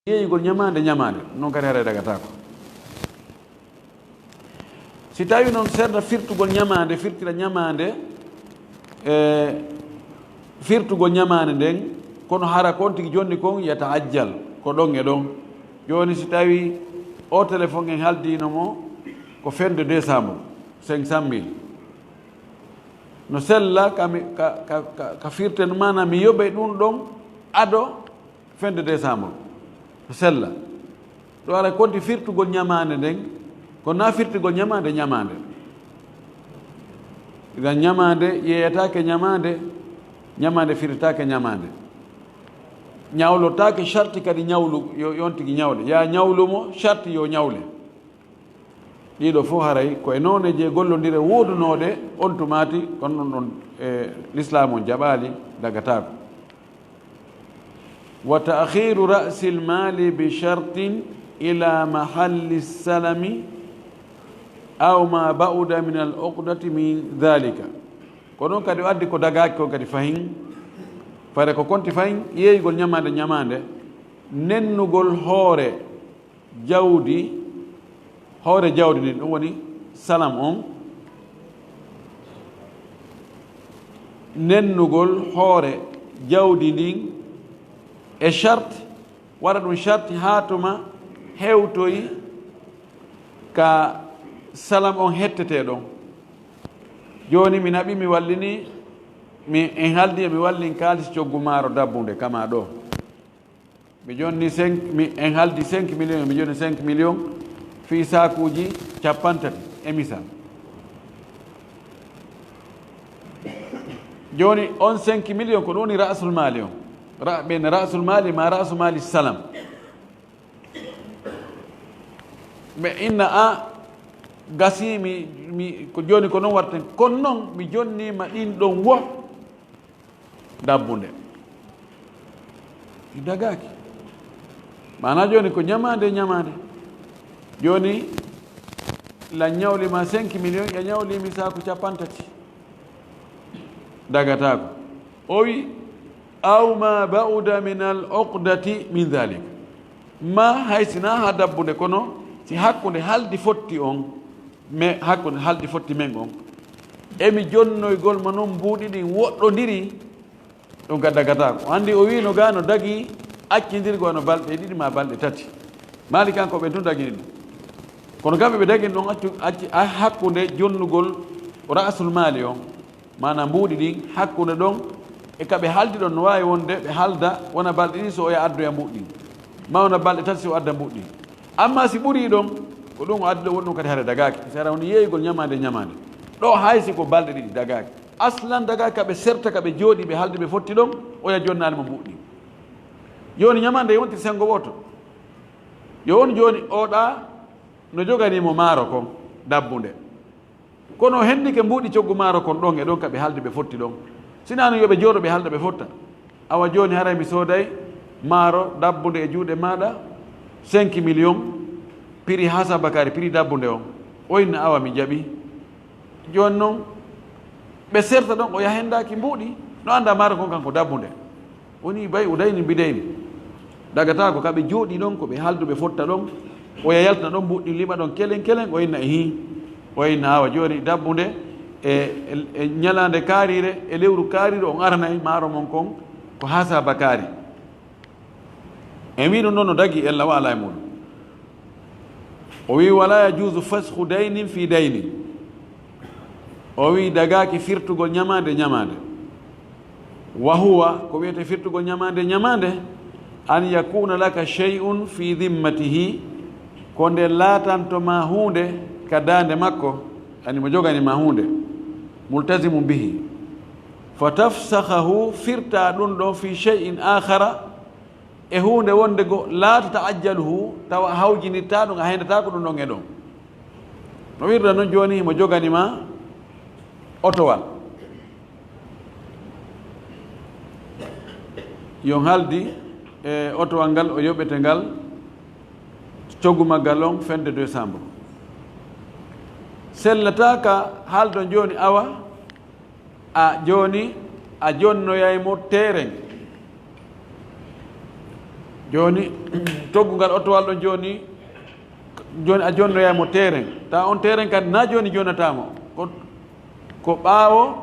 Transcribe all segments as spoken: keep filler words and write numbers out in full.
yeeyugol ñamaande, ñamaande, noon kadi haray dagataako. Si tawii noon seeɗa firtugol ñamaande, firtira ñamaande, e firtugol ñamaande nden, kono hara kon tigi jonni kon yata ajjal, ko ɗon e ɗon. Jooni si tawii o téléphone en haldiino mo ko fin de décembre, cinq cent mille. No sella ka mi, ka, ka, ka, ka firten, maanaam mi yoɓay ɗum ɗon ado fin de décembre. No sella. Ɗo ara konti firtugol ñamaande nden, ko na firtugol ñamaande, ñamaande. Idan ñamaande yeeyataake ñamaande, ñamaande firtataake ñamaande. Ñawlotaake sharti kadi ñawlu, yo, yon tigi ñawle. Ya ñawlu mo, sharti yo ñawle. Ɗiɗo fof haray ko e noone je gollondire woodunooɗe on tumaati, kono ɗum ɗon, e, Lislaam on jaɓaali, dagataako. Wa ta'khiru ra'sil mali bi shartin ila mahalli salami aw ma ba'uda min al uqdati min dhalika. Ko ɗon kadi o addi ko dagaaki kon kadi fahin. Fayre ko konti fahin, yeeyugol ñamaande, ñamaande, nennugol hoore jawdi, hoore jawdi ndin, ɗum woni salam on, nennugol hoore jawdi ndin e charte, waɗa ɗum charte haa tuma hewtoyi ka salam on hettetee ɗon. Jooni mi naɓi, mi wallini, mi, en haldi, mi wallin kaalis coggu maaro dabbunde kama ɗo. Mi jonni cinq, mi, en haldi cinq millions, mi jonni cinq millions fii saakuuji cappantaɗi, e misal. Jooni on cinq millions ko ɗum woni ra'sul maali on. Ra-, ɓen ra'sul maali ma ra'su maali salam. Ɓe inna a gasi mi, mi, ko jooni ko non waɗten. Kono non mi jonni ma ɗin ɗon wo dabbunde. Ɗi dagaaki. Maanaa jooni ko ñamaande, ñamaande. Jooni la ñawli ma cinq millions, ya ñawli mi saaku cappantaɗi. Dagataako. O wi, "Aw ma ba'uda min al uqdati min dhalik." Ma hay si na ha dabbunde, kono si hakkunde haldi fotti on, me hakkunde haldi fotti men on, emi jonnoygol ma non mbuuɗi ɗin woɗɗondiri, ɗum ka dagataako. Anndi o wiino gaa no dagi accindirgo ano balɗe ɗiɗi ma balɗe tati. Maali kanko ɓen tun dagini ɗum. Kono kamɓe ɓe dagini ɗum accu, acci, a, hakkunde jonnugol ra'sul maali on. Maanaa mbuuɗi ɗin hakkunde ɗon e ka ɓe haldi ɗon, no waawi wonde ɓe halda wona balɗe ɗiɗi so oya addoya mbuuɗi ɗin, ma wona balɗe tati si o adda mbuuɗi ɗin. Amma si ɓurii ɗon, ko ɗum o addi ɗon woni ɗum kadi hare dagaaki. Si ara woni yeeyugol ñamaande, ñamaande. Ɗo hay si ko balɗe ɗiɗi dagaaki. Aslan dagaaki ka ɓe serta, ka ɓe jooɗii, ɓe haldi, ɓe fotti ɗon, oya jonnaali mo mbuuɗi ɗin. Jooni ñamaande yonti senngo wooto. Yo won jooni o ɗa no joganii mo maaro kon dabbunde. Kono o hendike mbuuɗi coggu maaro kon ɗon e ɗon ka ɓe haldi ɓe fotti ɗon. Sinaa no yo ɓe jooɗo ɓe halda ɓe fotta. Awa jooni haray mi sooday maaro dabbunde e juuɗe maaɗa cinq millions, prix hasabakari, prix dabbunde on. O inna awa mi jaɓi. Jooni non ɓe serta ɗon o yaha hendaaki mbuuɗi, no annda maaro kon kanko dabbunde. Woni bay o dayni mbidayni. Dagataako ka ɓe jooɗii ɗon, ko ɓe halduɓe fotta ɗon, oya yaltina ɗon mbuuɗi, liɓa ɗon kelen kelen, o inna e hii. O inna awa jooni dabbunde e, e, e ñalaande kaariire, e lewru kaariire, on aranay maaro mon kon, ko hasabakari. En wii ɗum ɗon no dagi, ella wa alaa e muɗum. O wii, "Wala yajuuzu fasxu daynin fi daynin." O wii, dagaaki firtugol ñamaande, ñamaande. Wa huwa, ko wiyetee firtugol ñamaande, ñamaande, an yakuna laka shay'un fi dhimmatihi, ko nde laatanto ma huunde ka daande makko, ani mo jogani ma huunde, multazimun bihi. Fa tafsakhahu, firta ɗum ɗon fi shay'in akhara, e huunde wonde go laatata ajjaluhu, tawa a hawjinirtaa ɗum, a hendataa ko ɗum ɗon e ɗon. No wirda noon jooni himo jogani ma otowal. Yo haldi e otowal ngal o yoɓete ngal, coggu maggal on fin de décembre. Sellataa ka haaldon jooni awa, a jooni a jonnoyay mo teeren. Jooni, coggu ngal otowal ɗon jooni, jooni a jonnoyaay mo terrain. Ta on terrain kadi na jooni jonnataa mo. Ko, ko ɓaawo,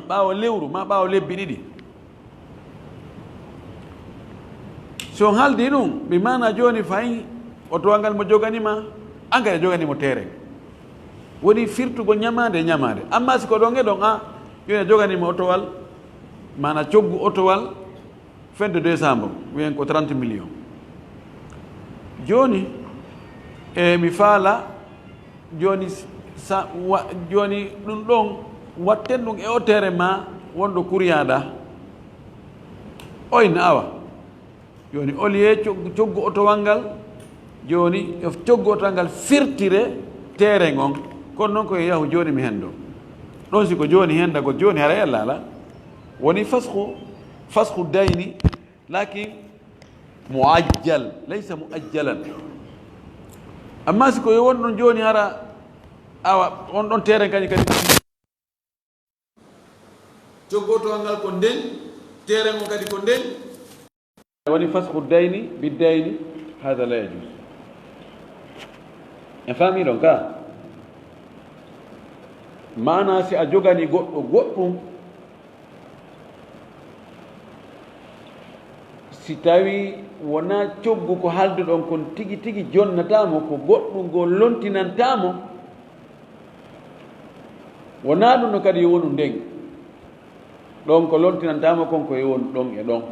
ɓaawo lewru, ma ɓaawo lebbi ɗiɗi. Si on haaldi ɗum, bi maana jooni fayin otowal ngal mo jogani ma, an kadi a jogani mo terrain. Woni firtugol ñamaande e ñamaande. Amma si ko ɗon e ɗon, a, jooni a jogani mo otowal, maana coggu otowal, fin de décembre, wiyen ko trente millions. Jooni, e mi faala, jooni sa-, wa-, jooni ɗum ɗon, watten ɗum e o terrain ma, wonɗo kuriyaaɗa. Oyn awa. Jooni, au lieu coggu, coggu otowal ngal, jooni, e coggu otowal ngal firtire terrain on. Kono noon ko yahu jooni mi hendo. Ɗon si ko jooni hendagol, jooni haray Allah ala. Woni fasxu, fasxu dayni, lakin muajjal, laysa muajjalan. Amma si ko yo won ɗon jooni hara, awa, on ɗon terrain kañum kadi. Coggu otowal ngal ko nden, terrain on kadi ko nden. Woni fasxu dayni bi dayni, hada la yajuz. En faami ɗon ka? Maana si a jogani goɗɗo goɗɗum, si tawi wona coggu ko haalduɗon kon tigi tigi jonnataa mo, ko goɗɗum goo lontinantaa mo, wonaa ɗum ɗon kadi yo wonu nden. Ɗon ko lontinantaa mo kon ko yo wonu ɗon e ɗon.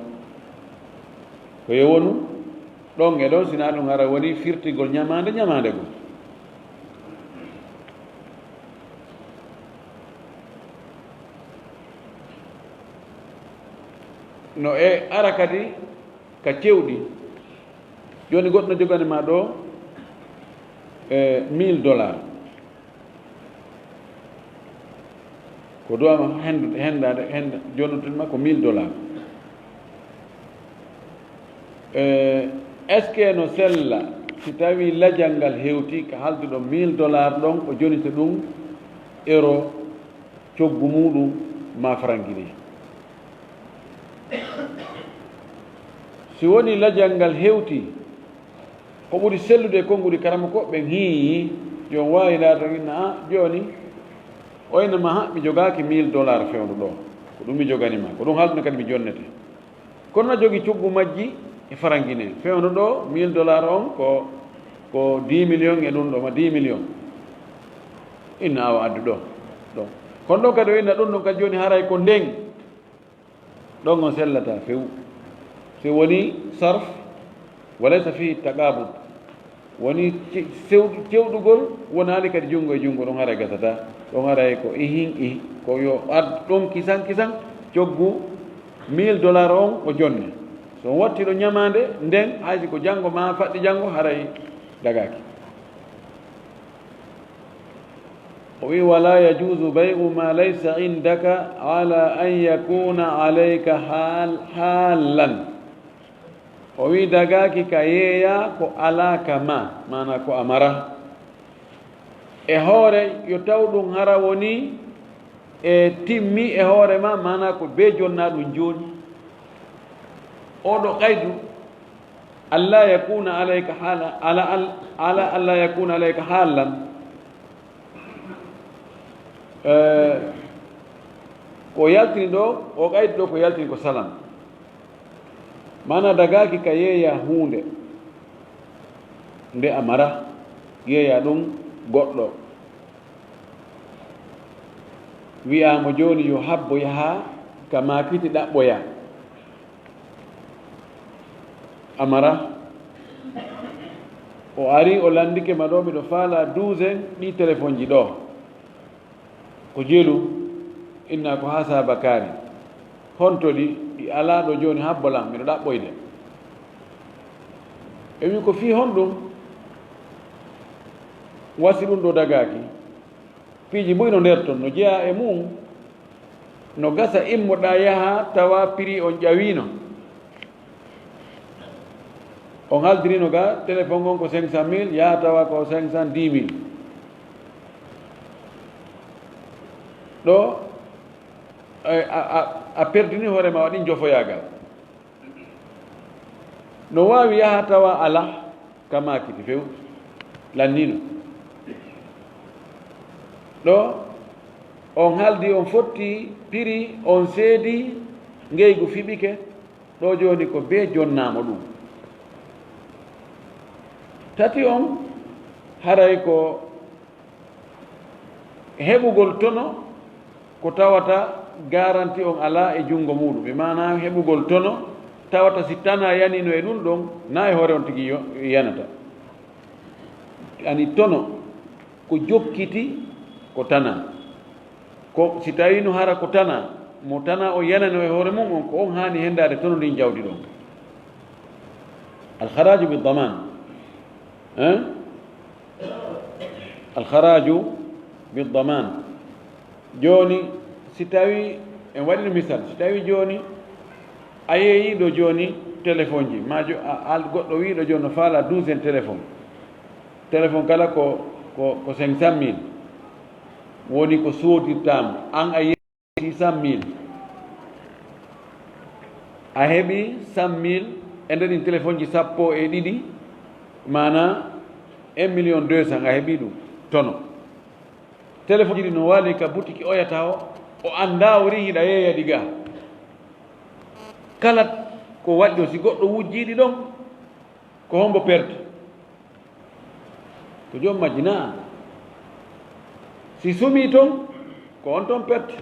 Ko yo wonu ɗon e ɗon, sinaa ɗum hara woni firtigol ñamaande, ñamaande goo. No e ara kadi ka cewɗi. Jooni goɗɗo no jogani ma ɗo, e, mille dollars. Ko duwama hendude, hendade, henda, jonnude ma ko mille dollars. E, est-ce que no sella si tawi lajal ngal hewti ka halduɗo mille dollars ɗon, o jonita ɗum euro, coggu muɗum ma franc guinéen? Si woni lajal ngal hewti, ko ɓuri sellude e konnguɗi karamoko ɓen hiiyi, yo on waawi laatoto inna, a, jooni, o inna ma, ha, mi jogaaki mille dollars fewndo ɗo. Ko ɗum mi jogani ma. Ko ɗum haalduno kadi mi jonnete. Kono na jogi coggu majji e franc guinéen. Fewndo ɗo, mille dollars on ko, ko dix millions e ɗum ɗo, ma dix millions. Inna awa addu ɗo. Ɗo. Kono ɗon kadi o inna ɗum ɗon kadi jooni haray ko nden. Ɗon on sellataa few. Si woni sarf, wa laysa fihi taqabud. Woni ce-, sewɗu-, cewɗugol, wonaali kadi junngo e junngo, ɗon haray gasataa. Ɗon haray ko ihin, ihi, ko yo ad-, ɗon kisan, kisan, coggu mille dollars on o jonni. So on watti ɗo ñamaande nden, hay si ko janngo ma faɗɗi janngo, haray dagaaki. O wi, "Wala yajuzu bay'u ma laysa indaka ala an yakuna alayka hal-, halan." O wi, "Dagaaki ka yeeya ko alaa ka ma, maana ko a mara. E hoore yo taw ɗum hara woni e timmi e hoore ma, maana ko be jonna ɗum jooni." O ɗo qaydu, "Alla yakuna alayka hala, ala, al-, ala alla yakuna alayka halan." Eh, ko yaltini ɗo, o qaydi ɗo ko yaltini ko salam. Mana dagaaki ka yeeya huunde nde a mara, yeeya ɗum goɗɗo. Wi'aama jooni yo habbo yaha ka maakiti ɗaɓɓoya. Amara, o ari, o landike ma ɗo, miɗo faala douze ɗi téléphone ji ɗo. Ko jelu, inna ko haa saabakaari. Honto ɗi, ɗi alaa ɗo jooni, habbo lan, miɗo ɗaɓɓoyde. E wi ko fii honɗum wasi ɗum ɗo dagaaki? Piiji buy no nder ton, no jeyaa e mum, no gasa immoɗaa yaha tawa prix on ƴawiino. On haldirino ga téléphone on ko cinq cent mille, yaha tawa ko cinq cent dix mille. Ɗo, a, a, a, a perdini hoore ma waɗi jofoyaagal. No waawi yaha tawa alaa ka maakiti few. Lannino ɗo on haaldi, on fotti piri, on seedi, ngeygu fiɓike. Ɗo jooni ko bee jonnaamo ɗum. Tati on, haray ko heɓugol tono ko tawata garanti on alaa e junngo muuɗum, e maanaa heɓugol tono tawata si tana yanino e ɗum ɗon, na e hoore on tigi yo-, yanata. Ani tono ko jokkiti ko tana. Ko si tawii no hara ko tana, mo tana o yanano e hoore mum on, ko on haani henndaade tono ndin jawdi ɗon. Alharaju bi daman. Hein? Alharaju bi daman. Jooni, si tawii, en waɗino misal, si tawii jooni a yeeyii ɗo jooni téléphone ji, ma jo-, a, a, goɗɗo wiiɗo jooni no faala douzaine téléphone. Téléphone kala ko, ko, ko cinq cent mille. Woni ko soodirtaamo. An a yeeyii six cent mille. A heɓii cent mille e nder ɗin téléphone ji sappo e ɗiɗi, maanaa un million deux cent, a heɓii ɗum tono. Téléphone ji ɗi no waali ka butiki oya taho, o anndaa o rihi ɗa yeeya ɗi ga. Kala ko waɗi o, si goɗɗo wujjii ɗi ɗon, ko hombo perte? Ko joom majji, naa? Si sumii ton, ko on ton perte.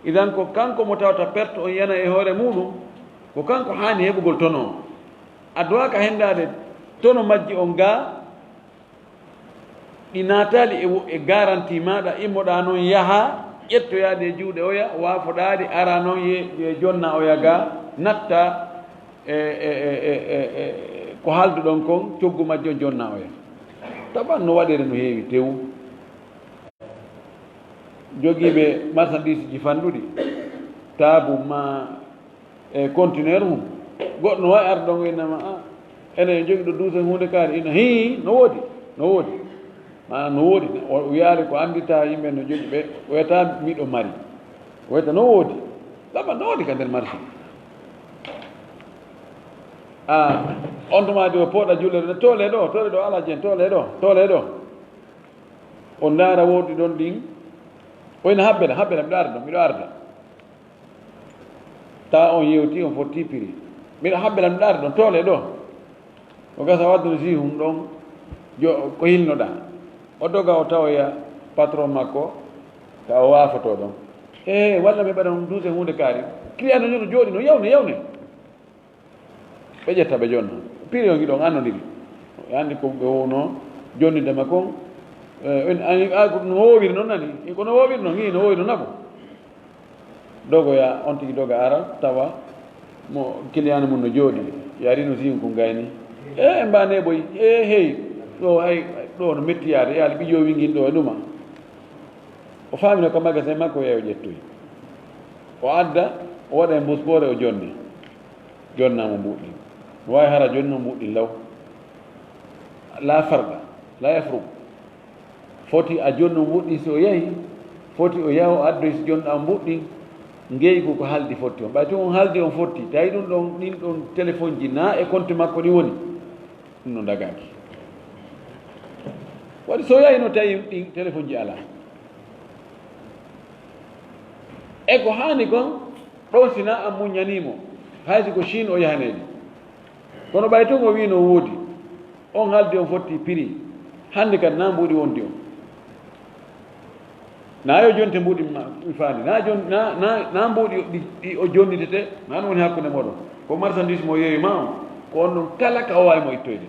Idan ko kanko mo tawata perte on yana e hoore muuɗum, ko kanko haani heɓugol tono on. A duwaaka henndaade tono majji on gaa, ɗi naataali e wo-, e garanti maaɗa, immoɗaa noon yahaa, ƴettoyaade e juuɗe oya, waafoɗaa ɗi, araa noon ye, ye jonna oya gaa, natta e, e, e, e, e, e, ko haalduɗon kon, coggu majjo jonna oya. Taban no waɗeede no heewi tew. Jogiiɓe marchandise ji fanɗuɗi, taabu ma e conteneur mum. Goɗɗo no waawi arde ɗon o innama, "Ah, enen en jogii ɗo duusen huunde kaari." Ina, "Hii, no woodi, no woodi." Maanaam no woodi, o wiyaali ko anndita yimɓe no jogii ɓe, o wiyata miɗo mari. O wiyata no woodi. Lama no woodi ka nder marché. Ah, on tuma di o pooɗa juulere, "Toole ɗo, toole ɗo, Alaaji en, toole ɗo, toole ɗo." O ndaara woodi ɗon ɗin. O ina, "Habbela, habbela, miɗo arda, miɗo arda." Tawa on yewti, on fotti piri. Miɗo habbela, miɗo arda ɗon, toole ɗo. O gasa waddude si hum ɗon, jo, ko hilnoɗaa. O doga, o tawoya patron makko, tawa o waafoto ɗon. "Ee, walla mi ɓaɗa ɗum duuse huunde kaari." Client no jooɗi no, "Yawne, yawne." Ɓe ƴetta, ɓe jonna. Piri on hiɗon annondiri. Anndi ko ɓe wowno jonnidema kon. Eh, en, ani, a, ko no woowiri noon nani. E ko no woowiri noon, hii no woowiri noon nako. Dogoya, on tigi doga ara, tawa mo client mum no jooɗi. Yaari no siwin ko gayni. E, en mbaane boy. E, hey. Ɗo hay, ɗo no metti yaade. Yaali ɓijo wingin ɗo e ɗuma. O faamino ka magasin makko, yeeyo ƴettoyi. O adda, o waɗa e mbusboore, o jonni. Jonna mo mbuuɗi. No waawi hara jonni mo mbuuɗi law. La farqa, la yafruq. Foti a jonno mbuuɗi si o yahi, foti o yaha o addoy si jonɗa mbuuɗi, ngeygu ko haaldi fotti on. Ɓay tun on haaldi on fotti, tawi ɗum ɗon, ɗin ɗon téléphone ji na e compte makko ɗi woni. Ɗum no dagaaki. Waɗi so yahino tawi ɗin téléphone ji alaa. E ko haani kon, ɗon si na an muññanii mo, hay si ko Chine o yahanee ɗi. Kono ɓay tun o wii no woodi, on haaldi on fotti piri, hannde kadi na mbuuɗi wondi on. Na yo jonte mbuuɗi ma, mi faandi. Na jon-, na, na, na mbuuɗi ɗi, ɗi o jonnitete, na ɗum woni hakkunde mooɗon. Ko marchandise mo yeewi ma on, ko on ɗon kala ka o waawi mo ittoyde.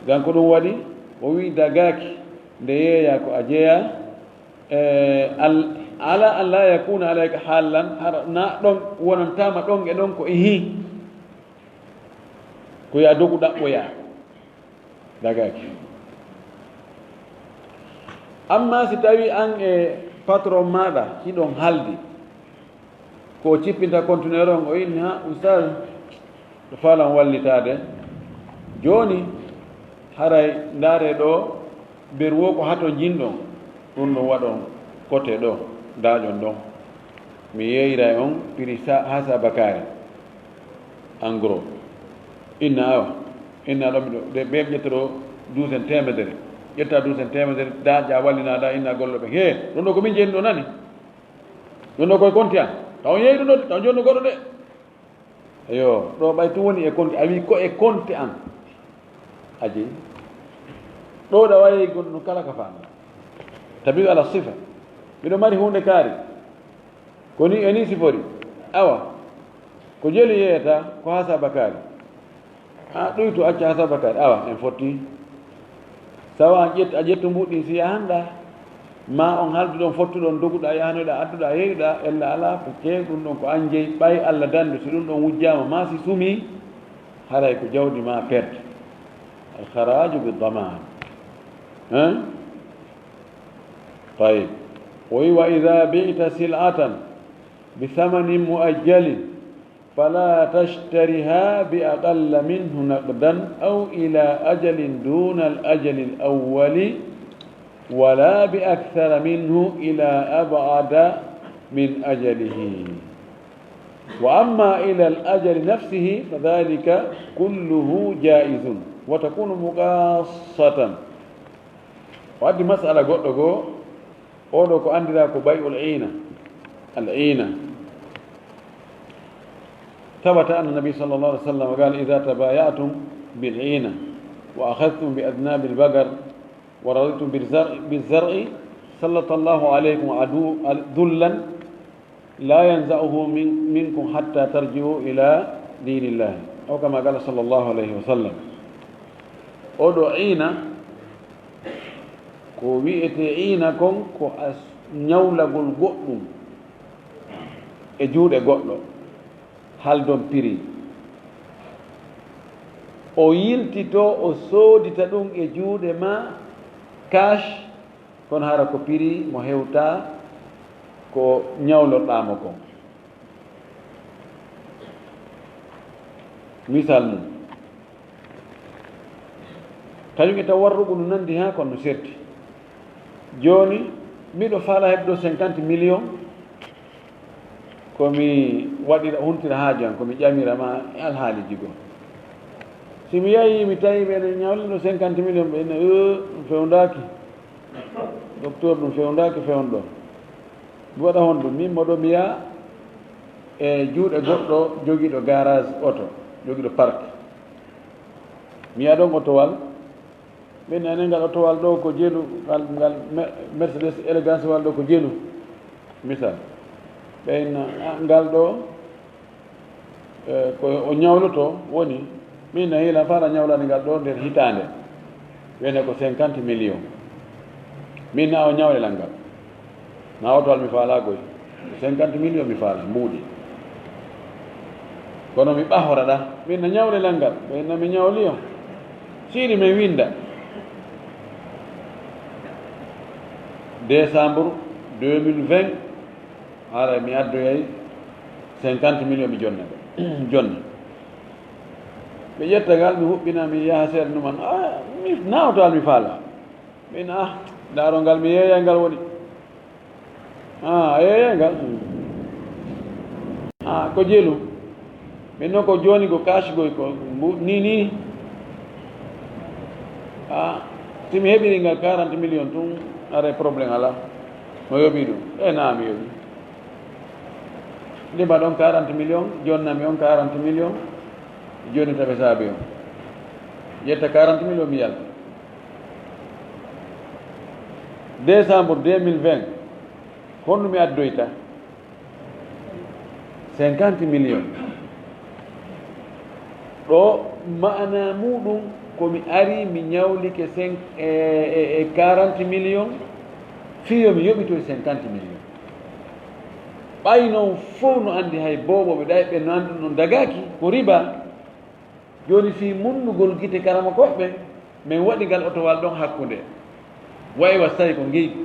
Gan ko ɗum waɗi, o wi'i dagaaki nde yeeya ko a jeyaa, e, al-, ala an la yakuna alayka hallan, hara na ɗon wonantaama ɗon e ɗon ko ihi, ko ya dogu ɗaɓɓoya. Dagaaki. Amma si tawi an e patron maaɗa hiɗon haldi, ko o cippinta conteneur on, o inni, "Ha, Oustaz, ɗo faalan wallitaade. Jooni, haray ndaare ɗo, beru wo ko hato njinɗon, ɗum ɗum waɗon kote ɗo, daaƴon ɗon. Mi yeeyray on piri sa-, haa saabakaare." En gros. Inna awa. Inna ɗo miɗo, de ɓe ƴetta ɗo douzaine temedere. Ƴetta douzaine temedere, da ja wallina da inna gollo ɓe. He, ɗum ɗo ko min jeyi ɗo nani. Ɗum ɗo koye compte an. Taw yeeyi ɗum ɗo, taw jonno goɗɗo de. Eyo, ɗo ɓay tun woni e compte, a wi ko e compte an. A jeyi. Ɗo ɗa wayi gon ɗum kala ka faami. Tabiru ala sifa. Miɗo mari huunde kaari. Ko ni e ni sifori. Awa. Ko jelu yeeyata, ko hasaba kaari. A ɗuytu acca hasaba kaari. Awa, en fotti. Sawa a ƴett-, a ƴettu mbuɗi si yahanɗa. Ma on halduɗon fottuɗon doguɗa, yahanoyɗa, adduɗa, yeeyuɗa, ella ala, ko keew ɗum ɗon ko an jeyi. Ɓay Allah dandu, si ɗum ɗon wujjama, ma si sumi, haray ko jawdi ma perte. Al kharaju bi daman. Hein? Tayyib. O wi, "Wa idha bi'ta sil'atan bi thamanin mu'ajjalin, fala tashtariha bi aqalla minhu naqdan aw ila ajalin duna al ajali al awwali, wala bi akthara minhu ila ab'ada min ajalihi. Wa amma ila al ajali nafsihi, fa dhalika kulluhu jaizun, wa takunu muqasatan." O addi masala goɗɗo goo, oɗo ko andira ko bay'ul ina, al ina. Thabata anna nabi sallallahu alaihi wasallam qala, "Idha tabaya'tum bil ina, wa akhadhtum bi adnabil baqar, wa raditum bil zar'i, bil zar'i, sallallahu alaykum adu-, al-, dhullan, la yanza'uhu min-, minkum hatta tarji'u ila dinillahi." Aw kama qala sallallahu alayhi wa sallam. Oɗo ina, ko wi'ete ina kon, ko as-, ñawlagol goɗɗum e juuɗe goɗɗo, haldon piri. O yiltito, o soodita ɗum e juuɗe ma, cash, kono hara ko piri mo hewta ko ñawlorɗaa mo kon. Misal mum, kañum e tawarrugu no nandi haa kono no serti. Jooni, miɗo faala heɓde cinquante millions, ko mi waɗira, huntira haaju an, ko mi ƴamira ma e alhaaliji goo. Si mi yahi, mi tawi ɓe ene ñawlino cinquante millions, ɓe ene, "Eh, ɗum fewndaaki. Docteur, ɗum fewndaaki fewndo." Mi waɗa honɗum? Min mo ɗo mi yaha e juuɗe goɗɗo jogiiɗo garage oto, jogiiɗo parc. Mi yaha ɗon otowal, ɓe inna, "Ngal otowal ɗo ko jelu, ngal, ngal Me-, Mercedes élégance wal ɗo ko jelu." Misal. Ɓe inna, "Ah, ngal ɗo, eh, ko o ñawloto woni." Min na hiila fara ñawlani ngal ɗo nder hitaande. Wene ko cinquante millions. Min na o ñawle lan ngal. Na otowal mi faala goy. Cinquante millions mi faala, mbuuɗi. Kono mi ɓahora ɗa. Min na ñawle lan ngal. Ɓe na mi ñawli on. Siiri men winda. Décembre deux mille vingt, haray mi addoyay cinquante millions mi jonna ɓe. Jonna. Ɓe ƴetta ngal, mi huɓɓina, mi yaha seeɗa numan. Ah, mi na otowal mi faala. Min, ah, ndaaro ngal, mi yeeyay ngal woni. Ah, a yeeyay ngal? Hmm. Ah, ko jelu. Min noon ko jooni ko cash goy ko mbu-, ni, ni. Ah, si mi heɓiri ngal quarante millions tun, are problème alaa. No yoɓi ɗum? E naa mi yoɓi. Ndima ɗon quarante millions, jonnami on quarante millions, joni taɓe saabi on. Ƴetta quarante millions mi yalta. Décembre deux mille vingt, honno mi addoyta? Cinquante millions. Ɗo maana muɗum ko mi ari mi ñawlike cinq, e, e, e quarante millions, fii yo mi yoɓitoy cinquante millions. Ɓay non fow no andi hay booɓoɓe ɗay ɓe no andi ɗum ɗon dagaaki ko riba. Jooni fii munnugol gite karamokooɓe ɓen, men waɗi ngal otowal ɗon hakkunde. Wayi wa so tawi ko ngeygu.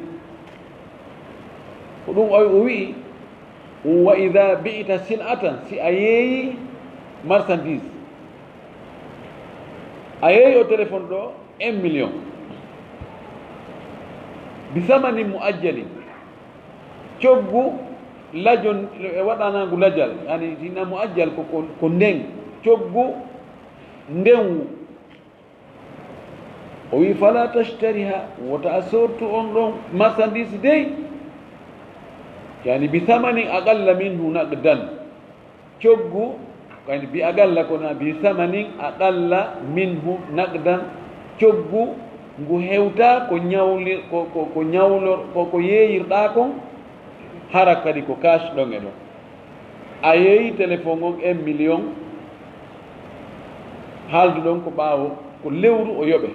Ko ɗum o, o wi'i, wa idha bi'ta sil'atan, si a yeeyi marchandise, a yeeyi o téléphone ɗo un million, bi samanin mu'ajjalin, coggu lajon, e waɗanangu lajal, yani, ina mu'ajjal ko, ko, ko nden. coggu ndenwu. O wi, "Fala tashtariha, wota a sortu on ɗon marchandise dey, yani bi thamanin aqalla minhu naqdan." Coggu, kadi bi aqalla kono bi thamanin aqalla minhu naqdan, coggu ngu hewta ko ñawli-, ko, ko, ko ñawlor-, ko, ko yeeyirɗaa kon, hara kadi ko cash ɗon e ɗon. A yeeyi téléphone on un million, haalduɗon ko ɓaawo, ko lewru o yoɓe.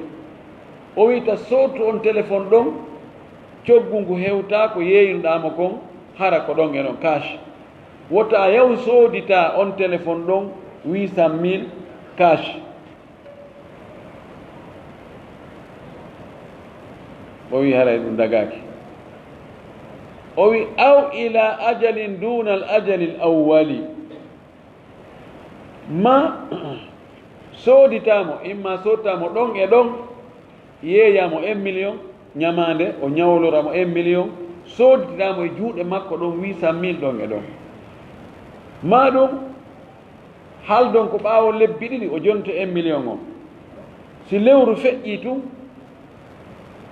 O wi'ta, "Sootu on téléphone ɗon, coggu ngu hewta ko yeeyirɗaa mo kon, hara ko ɗon e ɗon cash. Wota a yahu soodita on téléphone ɗon huit cent mille cash." O wi, "Haray ɗum dagaaki." O wi, "Aw ila ajalin dunal ajalil awwali." Ma sooditaamo, imma soodtaamo ɗon e ɗon, yeeyaamo un million, ñamaande, o ñawloramo un million, sooditaamo e juuɗe makko ɗon huit cent mille ɗon e ɗon. Ma ɗum, haaldon ko ɓaawo lebbi ɗiɗi, o jonte un million on. Si lewru feƴƴii tun,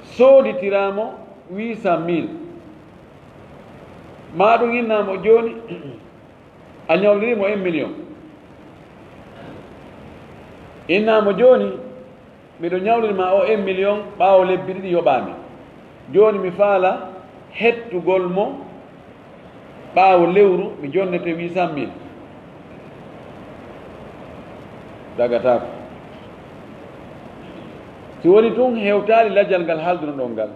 sooditiraamo huit cent mille. Ma ɗum innaamo jooni, a ñawliri mo un million. Innaamo jooni, "Miɗo ñawliri ma o un million, ɓaawo lebbi ɗiɗi yoɓaami. Jooni mi faala hettugol mo ɓaawo lewru, mi jonnete huit cent mille." Dagataako. Si woni tun hewtaali lajal ngal haaldunoɗon ngal,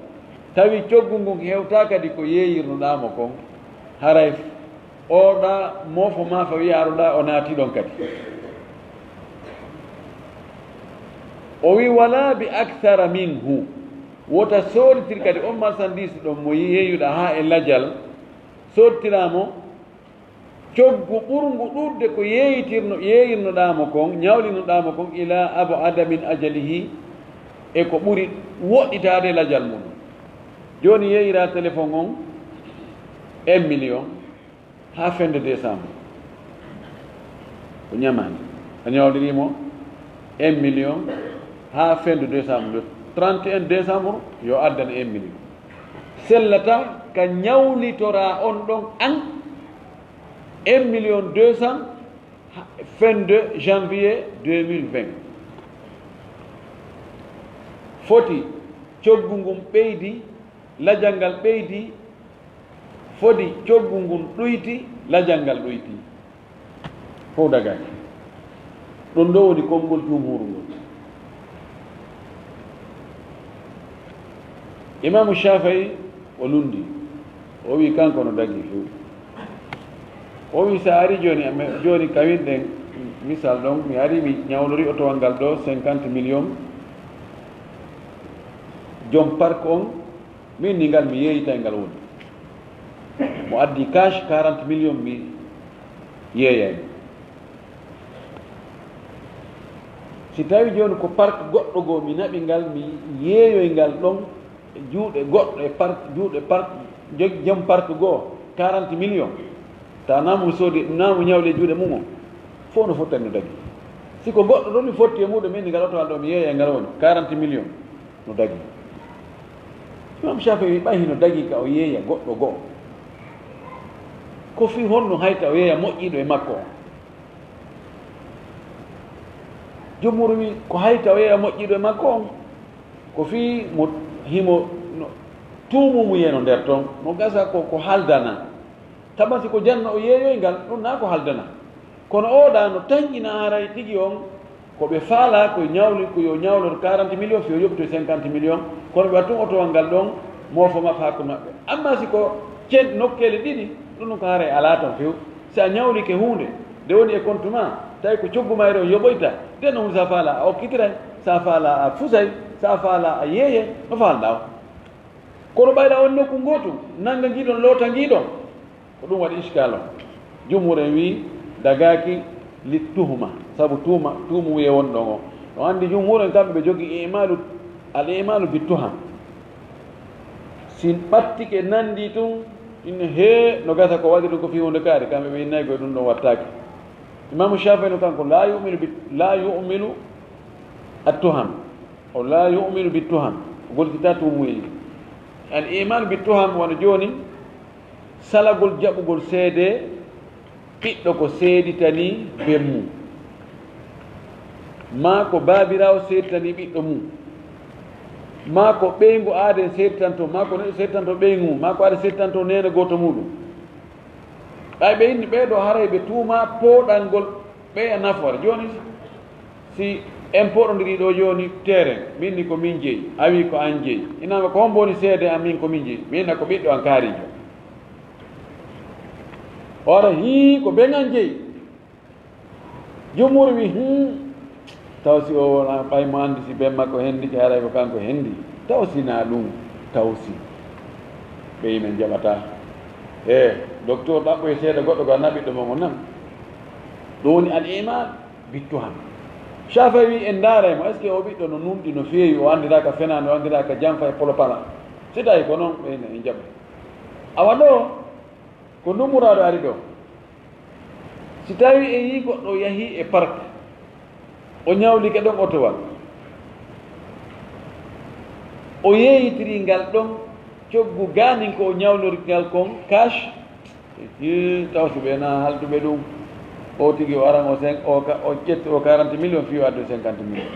tawi coggu ngun hewtaa kadi ko yeeyirnuɗaa mo kon, haray oɗa moofo ma fa wi'a aroɗa o naati ɗon kadi. O wi, "Wala bi akthara minhu." Wota sooditir kadi on marchandise ɗon mo yeeyuɗa haa e lajal, soodtiramo coggu ɓurngu ɗuuɗde ko yeeyitirno, yeeyirnoɗaa mo kon, ñawlinoɗaa mo kon, ila ab'ada min ajalihi, e ko ɓuri woɗɗitaade lajal mum. Jooni yeeyira téléphone on un million, haa fin de décembre. Ko ñamaande. A ñawliri mo un million haa fin de décembre. Le trente et un décembre, yo addan un million. Sellata ka ñawlitoraa on ɗon an un million deux cent fin de janvier deux mille vingt. Foti coggu ngun ɓeydi, lajal ngal ɓeydi, foti coggu ngun ɗuyti, lajal ngal ɗuyti. Fof dagaaki. Ɗum ɗo woni konngol jumhuuru ngol. Imaamu Shaafi'i o lunndi, o wi kanko no dagii few. O wi so a ari jooni, a me-, jooni kawinɗen misal ɗon, mi ari mi ñawlori otowal ngal ɗo cinquante millions, joom park on, min ni ngal mi yeeyitay ngal woni. Mo addi cash quarante millions mi yeeyay. Si tawi jooni ko park goɗɗo goo mi naɓi ngal, mi yeeyoy ngal ɗon e juuɗe goɗɗo e park, juuɗe park, jog-, joom park goo quarante millions, ta naamu soodi, naamu ñawli e juuɗe mum on, fof no fottani no dagi. Si ko goɗɗo ɗon mi fotti e muɗum, min ngal otowal ɗo mi yeeyay ngal woni quarante millions. No dagi. Imam Shaafi'i ɓay hino dagi ka o yeeya goɗɗo go'o. Ko fii honno hayta o yeeya moƴƴiiɗo e makko on? Jumhur wi ko hayta o yeeya moƴƴiiɗo e makko on, ko fii mo himo no tuumu mu yeno nder ton, no gasa ko, ko haldana. Tawa si ko janno o yeeyoy ngal, ɗum naa ko haldana. Kono oɗa no tanƴina haray tigi on, ko ɓe faalaa ko ñawli, ko yo ñawlor quarante millions, fii o yoɓtoy cinquante millions, kono ɓe wattu otowal ngal ɗon, moofo maɓɓe hakkunde maɓɓe. Amma si ko cen nokkeeli ɗiɗi, ɗum ɗum ko haray alaa ton few. Si a ñawlike huunde, nde woni e compte ma, tawi ko coggu mayre on yoɓoyta, nden no huunde sa faalaa a okkitiray, sa faalaa a fusay, sa faalaa a yeeyay, no faalɗaa o. Kono ɓayla on nokku ngootu, nannga ngiɗon, loota ngiɗon, ko ɗum waɗi iskaal on. Jumhur en wii dagaaki li tuhma, sabu tuuma, tuumu wiye won ɗon o. On anndi jumhur en kamɓe ɓe jogii i'maalu, al i'maalu bi tuham. Si ɓattike nanndi tun, inne hee, no gasa ko waɗi ɗum ko fii huunde kaari, kamɓe ɓe innay koye ɗum ɗon wattaaki. Imamu Shafii no kanko, la yuminu bi, la yuminu attuham. O la yuminu bi tuham. O gollitaa tumuyeeji. Al imanu bi tuham wano jooni, salagol jaɓugol seede ɓiɗɗo ko seeditanii ben mum. Maa ko baabiraawo seeditanii ɓiɗɗo mum. Maa ko ɓeyngu aaden seeditanto, maa ko neɗɗo seeditanto ɓeyngu mum, maa ko aaden seeditanto neene gooto muuɗum. Ɓay ɓe inni ɓee ɗoo haray ɓe tuumaa pooɗangol ɓeya nafoore. Jooni si en pooɗondirii ɗoo jooni teeren, mi inni ko min jeyi, a wi'i ko an jeyi. Inama ko hombo woni seede an min ko min jeyi? Mi inna ko ɓiɗɗo an kaariijo. O ara hii ko ben an jeyi. Jumhur wi, hmm, taw si o wona ɓay mo anndi si ben makko hendike, haray ko kanko hendi. Taw si na ɗum, taw si. Ɓe men jaɓata. E, docteur ɗaɓɓo e seeɗa goɗɗo ko anna ɓiɗɗo mon on nan. Ɗum woni al iman bittuham. Shafii wi en ndaaray mo, est-ce que o ɓiɗɗo no nunɗi, no feewi, o anndiraaka fenaande, o anndiraaka janfa e polopala? Si tawi ko noon, ɓe en jaɓa. Awa ɗoo, ko ndumuraaɗo ari ɗoo. Si tawi en yii goɗɗo yahii e park, o ñawlike ɗon otowal, o yeeyitirii ngal ɗon coggu gaanin ko o ñawnori ngal kon cash, hii, taw si ɓe na halduɓe ɗum, o tigi o aran o cin-, o ka-, o ƴetti o quarante millions fii o addu cinquante millions.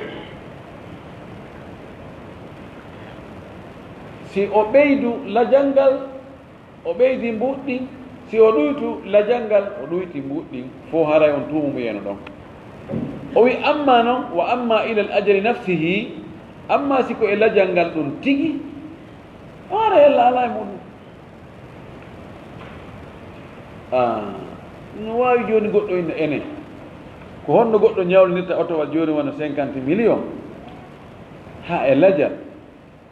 Si o ɓeydu lajal ngal, o ɓeydi mbuuɗi ɗin, si o ɗuytu lajal ngal, o ɗuyti mbuuɗi ɗin, fof haray on tuumu mo yeno ɗon. O wi, amma non, wa amma ilal ajali nafsihi, amma si ko e lajal ngal ɗum tigi, o haray hella alaa e muɗum. Ah, no waawi jooni goɗɗo inna ene, ko honno goɗɗo ñawlinirta otowal jooni wano cinquante millions, haa e lajal,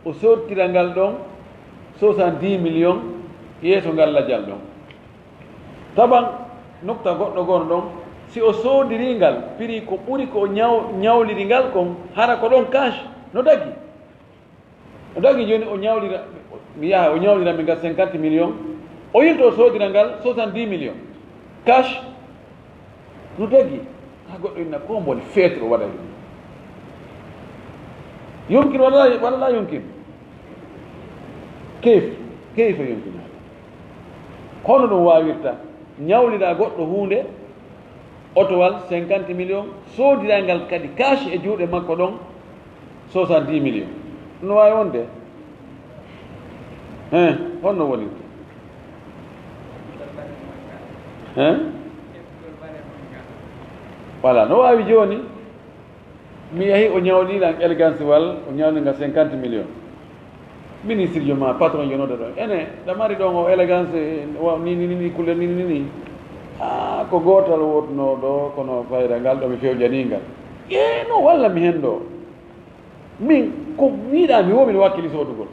o sottira ngal ɗon soixante-dix millions yeeso ngal lajal ɗon. Taban nokta goɗɗo gono ɗon, si o soodiri ngal prix ko ɓuri ko o ñaw-, ñawliri ngal kon, hara ko ɗon cash, no dagi. No dagi jooni o ñawlira, mi yaha o ñawlira mi ngal cinquante millions, o yilto o soodira ngal soixante-dix millions. Cash, no dagi. Ha goɗɗo inna ko mboni feetuɗo waɗa ɗum. Yumkin walla, walla la yumkin? Kayf, kayfa yumkin? Kono ɗum waawirta ñawlira goɗɗo huunde, otowal cinquante millions, soodirangal kadi cash e juuɗe makko ɗon soixante-dix millions. No waawi wonde? Hein, honno woni? Hein? Voilà, no waawi jooni, mi yahi o ñawnilan élégance wal, o ñawninga cinquante millions. Ministre jo ma, patron jo nodda ɗon. Ene, ɗa mari ɗon o élégance, wa-, ni, ni, ni, ni, couleur ni, ni, ni. Ah, ko gootal wotno ɗo, kono fayda ngal ɗo mi fewjaningal. Ƴeeno, walla mi hen ɗo. Min, ko wiɗa mi wo, miɗo wakkili sodugol.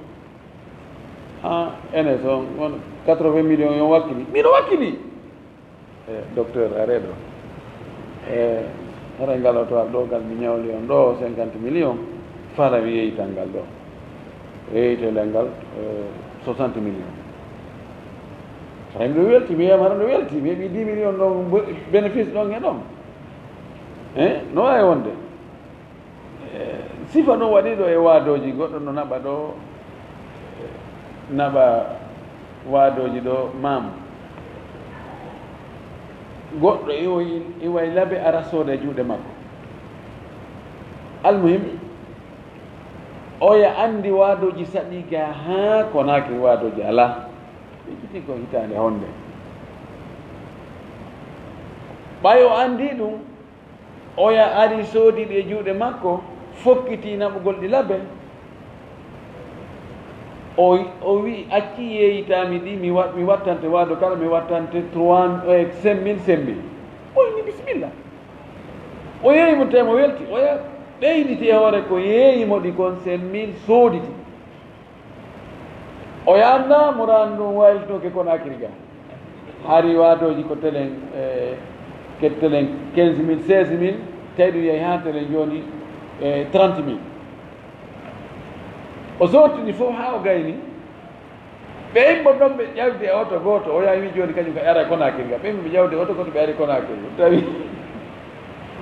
Ha, ene, so on quatre-vingts millions yon wakkili. Miɗo wakkili. E, docteur, are ɗo. E, hara ngal oto ar ɗo, ngal mi ñawli on ɗo cinquante millions. Fala mi yeeyital ngal ɗo. Yeeyitelal ngal, e, soixante millions. Hara miɗo welti, mi wiyama hara miɗo welti. Mi heɓi dix millions ɗon bo-, bénéfice ɗon e ɗon. E, no waawi wonde? E, sifa noon waɗiiɗo e waadooji, goɗɗo no naɓa ɗo, naɓa waadooji ɗo, maam. Goɗɗo iwoy-, iway labe ara sooda e juuɗe makko. Almuhim, oya anndi waadooji saɗi ga haa Konaakiri waadooji alaa. Ɓe jiti ko hitaande honde. Ɓay o anndi ɗum, oya ari soodi ɗi e juuɗe makko, fokkiti naɓugol ɗi labe. O, o wi'i, "Acci yeeyitaami ɗi, mi wa-, mi wattante waado kala, mi wattante trois, eh, cinq mille, cinq mille." O wi'i, "Bisimilla." O yeeyi mo, tee mo welti. Oya ɓeyditi e hoore ko yeeyi mo ɗi kon, cinq mille sooditi. O yaanna mo raan ɗum waylitoke Konaakiri ga. Hari waadooji ko telen, eh, ke telen quinze mille, seize mille, tawi ɗum yehi haa telen jooni, eh, trente mille. O sottini fof haa o gayni. Ɓe immo ɗon ɓe ƴawdi e oto gooto, o yawi jooni kañum ko ara Konaakiri ga. Ɓe immo ɓe ƴawdi e oto gooto ɓe ari Konaakiri. Tawi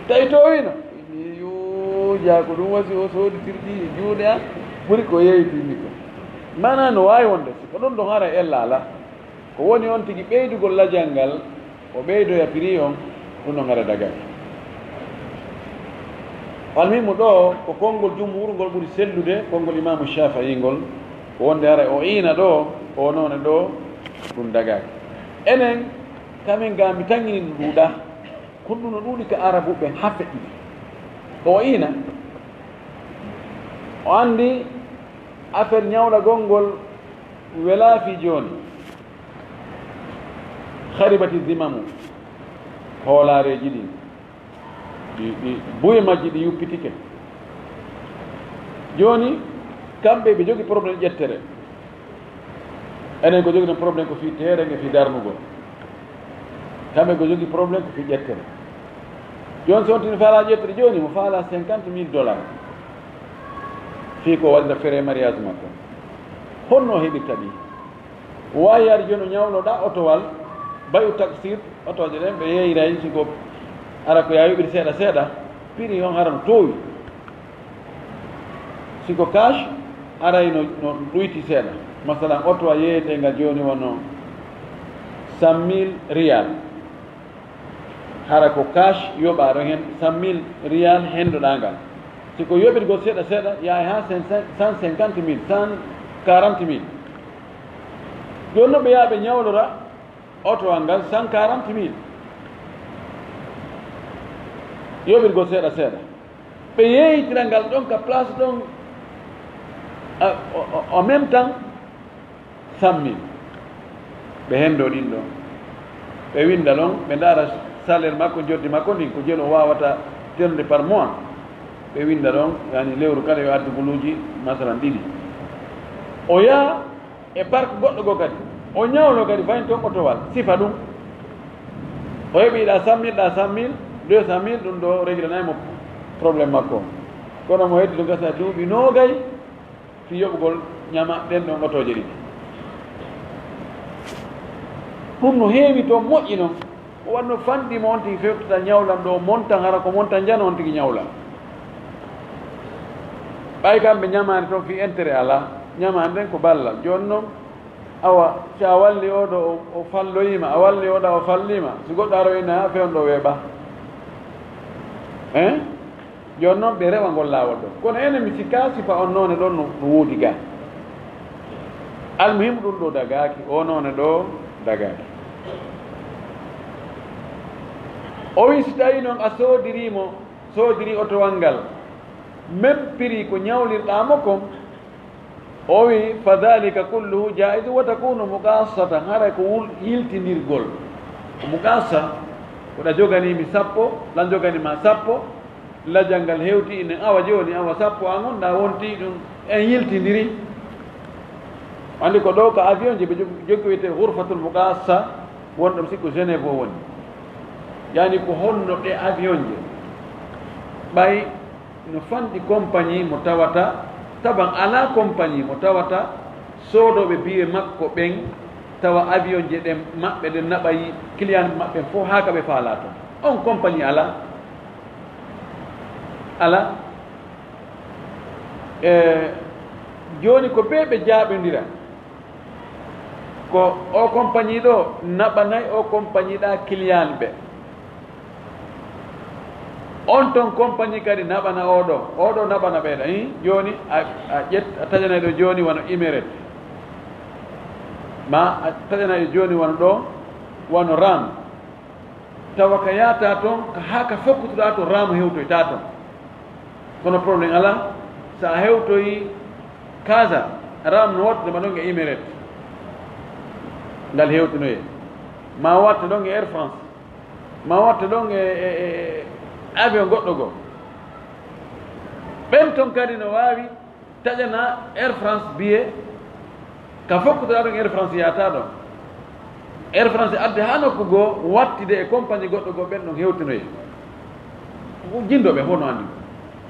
Tawi to wino, inni yo jaa ko ɗum wasi o sooditirɗi e juuɗe am, ɓuri ko yeeytinmi ko. Mana no waawi wonde, si ko ɗum ɗon ara ella alaa. Ko woni on tigi ɓeydugol lajal ngal, o ɓeydoya prix on, ɗum ɗon ara dagaaki. Almuhimmu ɗo, ko konngol jumhur ngol ɓuri sellude, konngol Imaamu Shaafi'i ngol, ko wonde ara o iina ɗo, o noone ɗo, ɗum dagaaki. Enen, kamin ga mi taŋŋini ɗum ɗuuɗa, kun ɗum no ɗuuɗi ka Arabuɓe haa feƴƴi. O iina, o anndi affaire ñawlagol ngol welaa fii jooni. Kharibati zimamu, hoolaareeji ɗin, ɗi, ɗi, buye majji ɗi yuppitike. Jooni, kamɓe ɓe jogi problème ƴettere. Enen ko jogiɗen problème ko fii teeren e fii darnugol. Kamɓe ko jogi problème ko fii ƴettere. Jooni, so on tigi faalaa ƴettere jooni, mo faalaa cinquante mille dollars. Fii ko waɗira frais mariage makko. Honno o heɓirta ɗi? Waawi yaade jooni o ñawloɗaa otowal, bayu taksir, otooje ɗen ɓe yeeyiray, si ko ara ko yaa yoɓiri seeɗa seeɗa, prix on hara no toowi. Si ko cash, aray no, no ɗuyti seeɗa. Masalan, otowa yeeyeteenga jooni wano cent mille riyal. Hara ko cash yoɓaa ɗon hen cent mille riyal hendoɗaa ngal. Si ko yoɓirgol seeɗa seeɗa, yahay haa cent cinquante mille, cent quarante mille. Jooni non ɓe yaha ɓe ñawlora otowal ngal cent quarante mille. Yoɓirgol seeɗa seeɗa. Ɓe yeeytira ngal ɗon ka place ɗon, a, o, o, en même temps, cent mille. Ɓe hendo ɗin ɗon. Ɓe winda ɗon, ɓe ndaara salaire makko, joddi makko ndin, ko jelu o waawata tenude par mois. Ɓe winda ɗon, yani lewru kala yo addu buluuji, masalan, ɗiɗi. O yaha e park goɗɗo goo kadi. O ñawlo kadi, fayin ton otowal, sifa ɗum. O heɓi ɗa cent mille, ɗa cent mille, deux cent mille, ɗum ɗo réglanay mo problème makko. Kono mo heddi ɗum gasa duuɓi noogay, fii yoɓugol ñama ɗen ɗon otooje ɗiɗi. Ɗum no heewi toon moƴƴi non. Ko wanno fanɗi mo on tigi fewtata ñawlan ɗo montan, hara ko montan jano on tigi ñawla. Ɓay kamɓe ñamaani toon fii intérêt alaa. Ñamaani ɗen ko ballal. Jooni non, awa, si a walli oo ɗo, o, o falloyiima, a walli oo ɗa, o falliima. Si goɗɗo aroyii na, a fewn ɗo weeɓa. Hein? Jooni non ɓe rewa ngol laawol ɗon. Kono enen mi sikkaa sifa on noone ɗon no, no woodi gaa. Almuhim ɗum ɗo dagaaki, o noone ɗo dagaaki. O wi si tawi non a soodiri mo, soodiri otowal ngal, même prix ko ñawlirɗaa mo kon, o wi, "Fa dhalika kulluhu jaizu wa takunu muqasatan," haray ko wul-, yiltindirgol. Ko muqasa, ko ɗa joganii mi sappo, lan joganii ma sappo, lajal ngal hewti inen, awa jooni, awa sappo an on, ɗa wonti ɗum en yiltindiri. Anndi ko ɗo ka avion je ɓe jog-, joggi wiyetee ghurfatul muqasa, won ɗum sikku Genève o woni. Yani ko honno ɗe avion je ɓay no fanɗi compagnie mo tawata, taban alaa compagnie mo tawata soodooɓe biye makko ɓen, tawa avion je ɗen maɓɓe ɗen naɓay client maɓɓe fof haa ka ɓe faalaa ton. On compagnie alaa. Alaa. E, jooni ko bee ɓe jaaɓondira. Ko o compagnie ɗo naɓanay o compagnie ɗa client ɓe. On ton compagnie kadi naɓana oɗo, oɗo naɓana ɓeeɗa. Ii, jooni a, a ƴet-, a taƴanay ɗo jooni wano Emirates. Ma a taƴanay ɗo jooni wano ɗo, wano Ram. Tawa ka yaata ton, ka haa ka fokkutuɗa to Ram hewtoyta ton. Kono problème alaa, sa hewtoyi Kaasa, Ram no watta ma ɗon e Emirates. Ngal hewtinoye. Ma watta ɗon e Air France. Ma watta ɗon e, e, e, e avion goɗɗo goo. Ɓen ton kadi no waawi taƴana Air France biye, ka fokkutoɗa ɗon Air France yaata ɗon. Air France adde haa nokku goo, wattide e compagnie goɗɗo goo, ɓen ɗon hewtinoye. Ko jindo ɓe, hono anndi.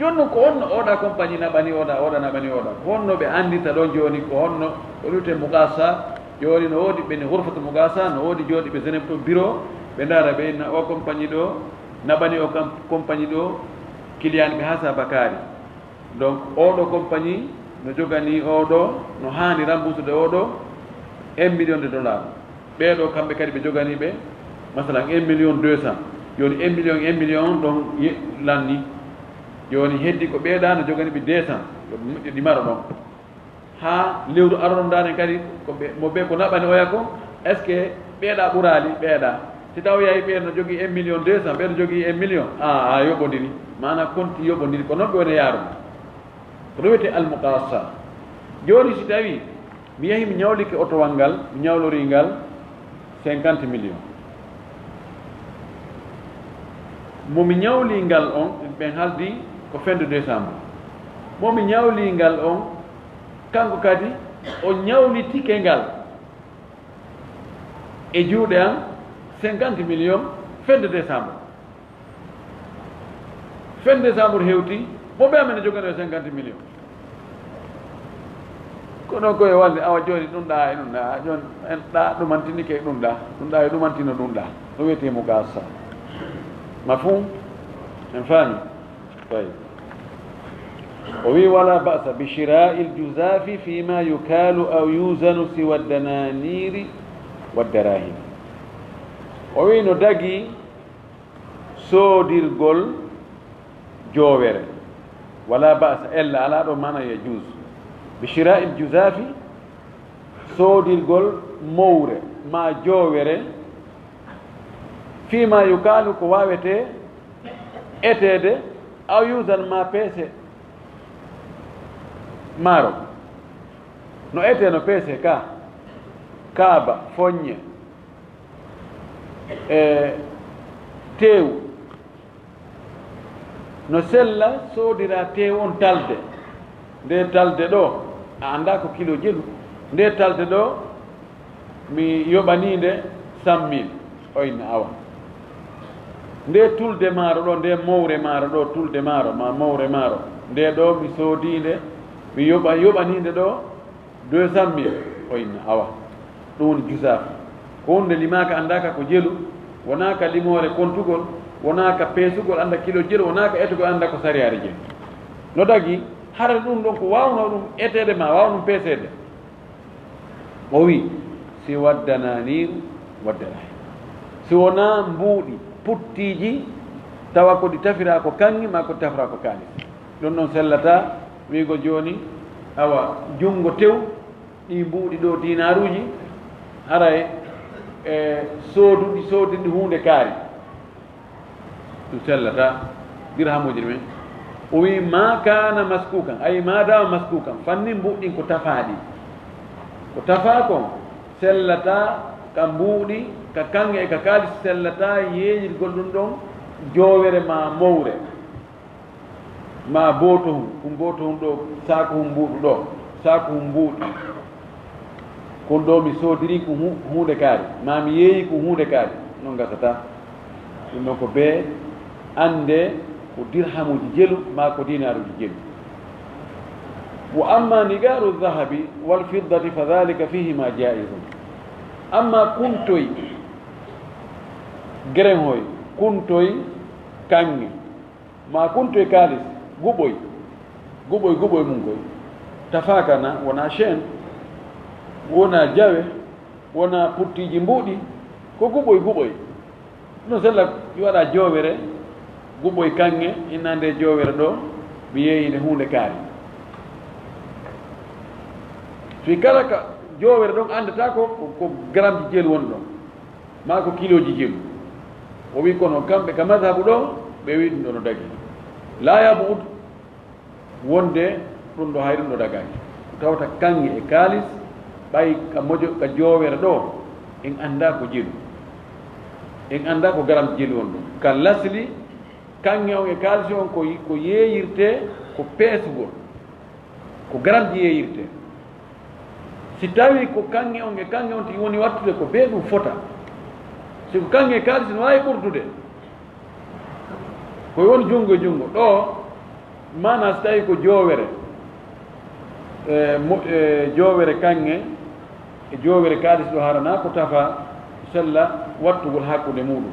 Jooni non ko honno oɗa compagnie naɓani oɗa, oɗa naɓani oɗa? Ko honno ɓe anndita ɗon jooni? Ko honno ko ɗute mugasa? Jooni no woodi ɓe ni ghurfatu mugasa, no woodi jooɗiiɓe Genève to bureau, ɓe ndaara ɓe inna o compagnie ɗo, Naɓani o kam compagnie ɗo, client ɓe haa Sabakari. Donc oɗo compagnie no jogani oɗo, no haani remboursude oɗo un million de dollars. Ɓeeɗo kamɓe kadi ɓe jogani ɓe, masalan, un million deux cent. Joni un million, un million ɗon ye-, lanni. Joni heddi ko ɓeeɗa no jogani ɓe deux cent. Yo moƴƴo ɗi maro ɗon. Haa lewru arono ndaaren kadi ko ɓe, mo ɓe ko naɓani oya ko, est-ce que ɓeeɗa ɓuraali ɓeeɗa? Si taw yahi ɓeeɗo no jogii un million deux cent, ɓeeɗo jogii un million, a, a yoɓondiri. Maana konti yoɓondiri, ko non ɓe woni yaarude. Ko ɗum wiyetee almuqasa. Jooni si tawi mi yahi mi ñawlike otowal ngal, mi ñawlori ngal cinquante millions. Mo mi ñawli ngal on, ɓen haldi ko fin de décembre. Mo mi ñawli ngal on, kanko kadi o ñawlitike ngal e juuɗe am cinquante millions fin de décembre. Fin décembre hewti, mo ɓe amen e jogani o cinquante millions. Ko ɗon koye walde, awa jooni ɗum ɗa e ɗum ɗa, jooni en ɗa ɗumantinike e ɗum ɗa, ɗum ɗa e ɗumantino ɗum ɗa. Ɗum wiyetee muqasa. Mafhum? En faami? Tayyib. O wi, "Wala ba'sa bi shira'il juzafi fima yukalu aw yuzanu siwa dananiri wa darahim." O wi no dagi soodirgol joowere. Wala ba'sa, ella alaa ɗo, maana yajuz. Bi shira'il juzafi, soodirgol mowre ma joowere, fima yukalu, ko waawetee eteede, aw yuzan, ma peese maaro. No etee, no peese ka, kaaba, foññe, e teewu. No sella soodira teewu on talde. Nde talde ɗo, a anndaa ko kilo jelu. Nde talde ɗo, mi yoɓanii nde cent mille. O inna awa. Nde tulde maaro ɗo, nde mowre maaro ɗo, tulde maaro, ma mowre maaro. Nde ɗo mi soodii nde, mi yoɓa-, yoɓanii nde ɗo, deux cent mille, o inna, awa. Ɗum woni juzaaf. Ko wonde limaaka anndaaka ko jelu, wonaa ka limoore kontugol, wonaa ka peesugol annda kilo jelu, wonaa ka etugol annda ko sariyaare jelu. No dagi, hara ɗum ɗon ko waawnoo ɗum eteede ma waaw ɗum peeseede. O wi, si waddananiiru, waddanaayi. Si wonaa mbuuɗi puttiiji, tawa ko ɗi tafiraa ko kaŋŋe, maa ko ɗi tafiraa ko kaalis. Ɗum ɗon sellataa wi'go jooni, awa, junngo tew, ɗi mbuuɗi ɗo diinaaruuji, haray, e, sooduɗi, soodinɗi huunde kaari. Ɗum sellataa, dirhamuuji ɗumen. O wi'i, "Ma kana maskukan", ay, "Ma dama maskukan", fanni mbuuɗi ɗin ko tafaaɗi. Ko tafaa kon, sellataa ka mbuuɗi, ka kaŋŋe e ka kaalis, sellataa yeeyirgol ɗum ɗon joowere maa mowre. Ma bootohun, kun bootohun ɗo, saakuhun mbuuɗu ɗo, saakuhun mbuuɗi. Kun ɗo mi soodiri kun hu-, huunde kaari, ma mi yeeyi kun huunde kaari, non gasataa. Ɗum ɗon ko bee annde ko dirhamuuji jelu, ma ko diinaaruuji jelu. Wa amma nigaaru dhahabi wal fiddati fa dhalika fihima jaa'izun. Amma kuntoy, gerenhoy, kuntoy kaŋŋe, ma kuntoy kaalis, guɓoy, guɓoy, guɓoy mum koy. Tafaaka na, wonaa chaîne, wonaa jawe, wonaa puttiiji mbuuɗi, ko guɓoy, guɓoy. No sella mi waɗa joowere, guɓoy kaŋŋe, inna nde joowere ɗo, mi yeeyi nde huunde kaari. Fii kala ka joowere ɗon anndata ko, ko, ko gramji jelu woni ɗon. Maa ko kilooji jelu. O wi kono kamɓe ka madhabu ɗo, ɓe wi ɗum ɗo no dagi. Laa yabu'ud, wonde ɗum ɗo hay ɗum ɗo dagaaki. Ko tawata kaŋŋe e kaalis, ɓay ka mojo, ka joowere ɗo, en anndaa ko jelu. En anndaa ko garam jelu woni ɗum. Ka lasli, kaŋŋe on e kaalis on ko, ko yeeyirtee, ko peesugol. Ko garamji yeeyirtee. Si tawii ko kaŋŋe on e kaŋŋe on tigi woni wattude ko bee ɗum fota. Si ko kaŋŋe e kaalis no waawi ɓurdude. Ko woni junngo e junngo. Ɗo, maanaa si tawii ko joowere, e, mo-, e, joowere kaŋŋe, e joowere kaalis ɗo haranaa ko tafaa sella wattugol hakkunde muuɗum.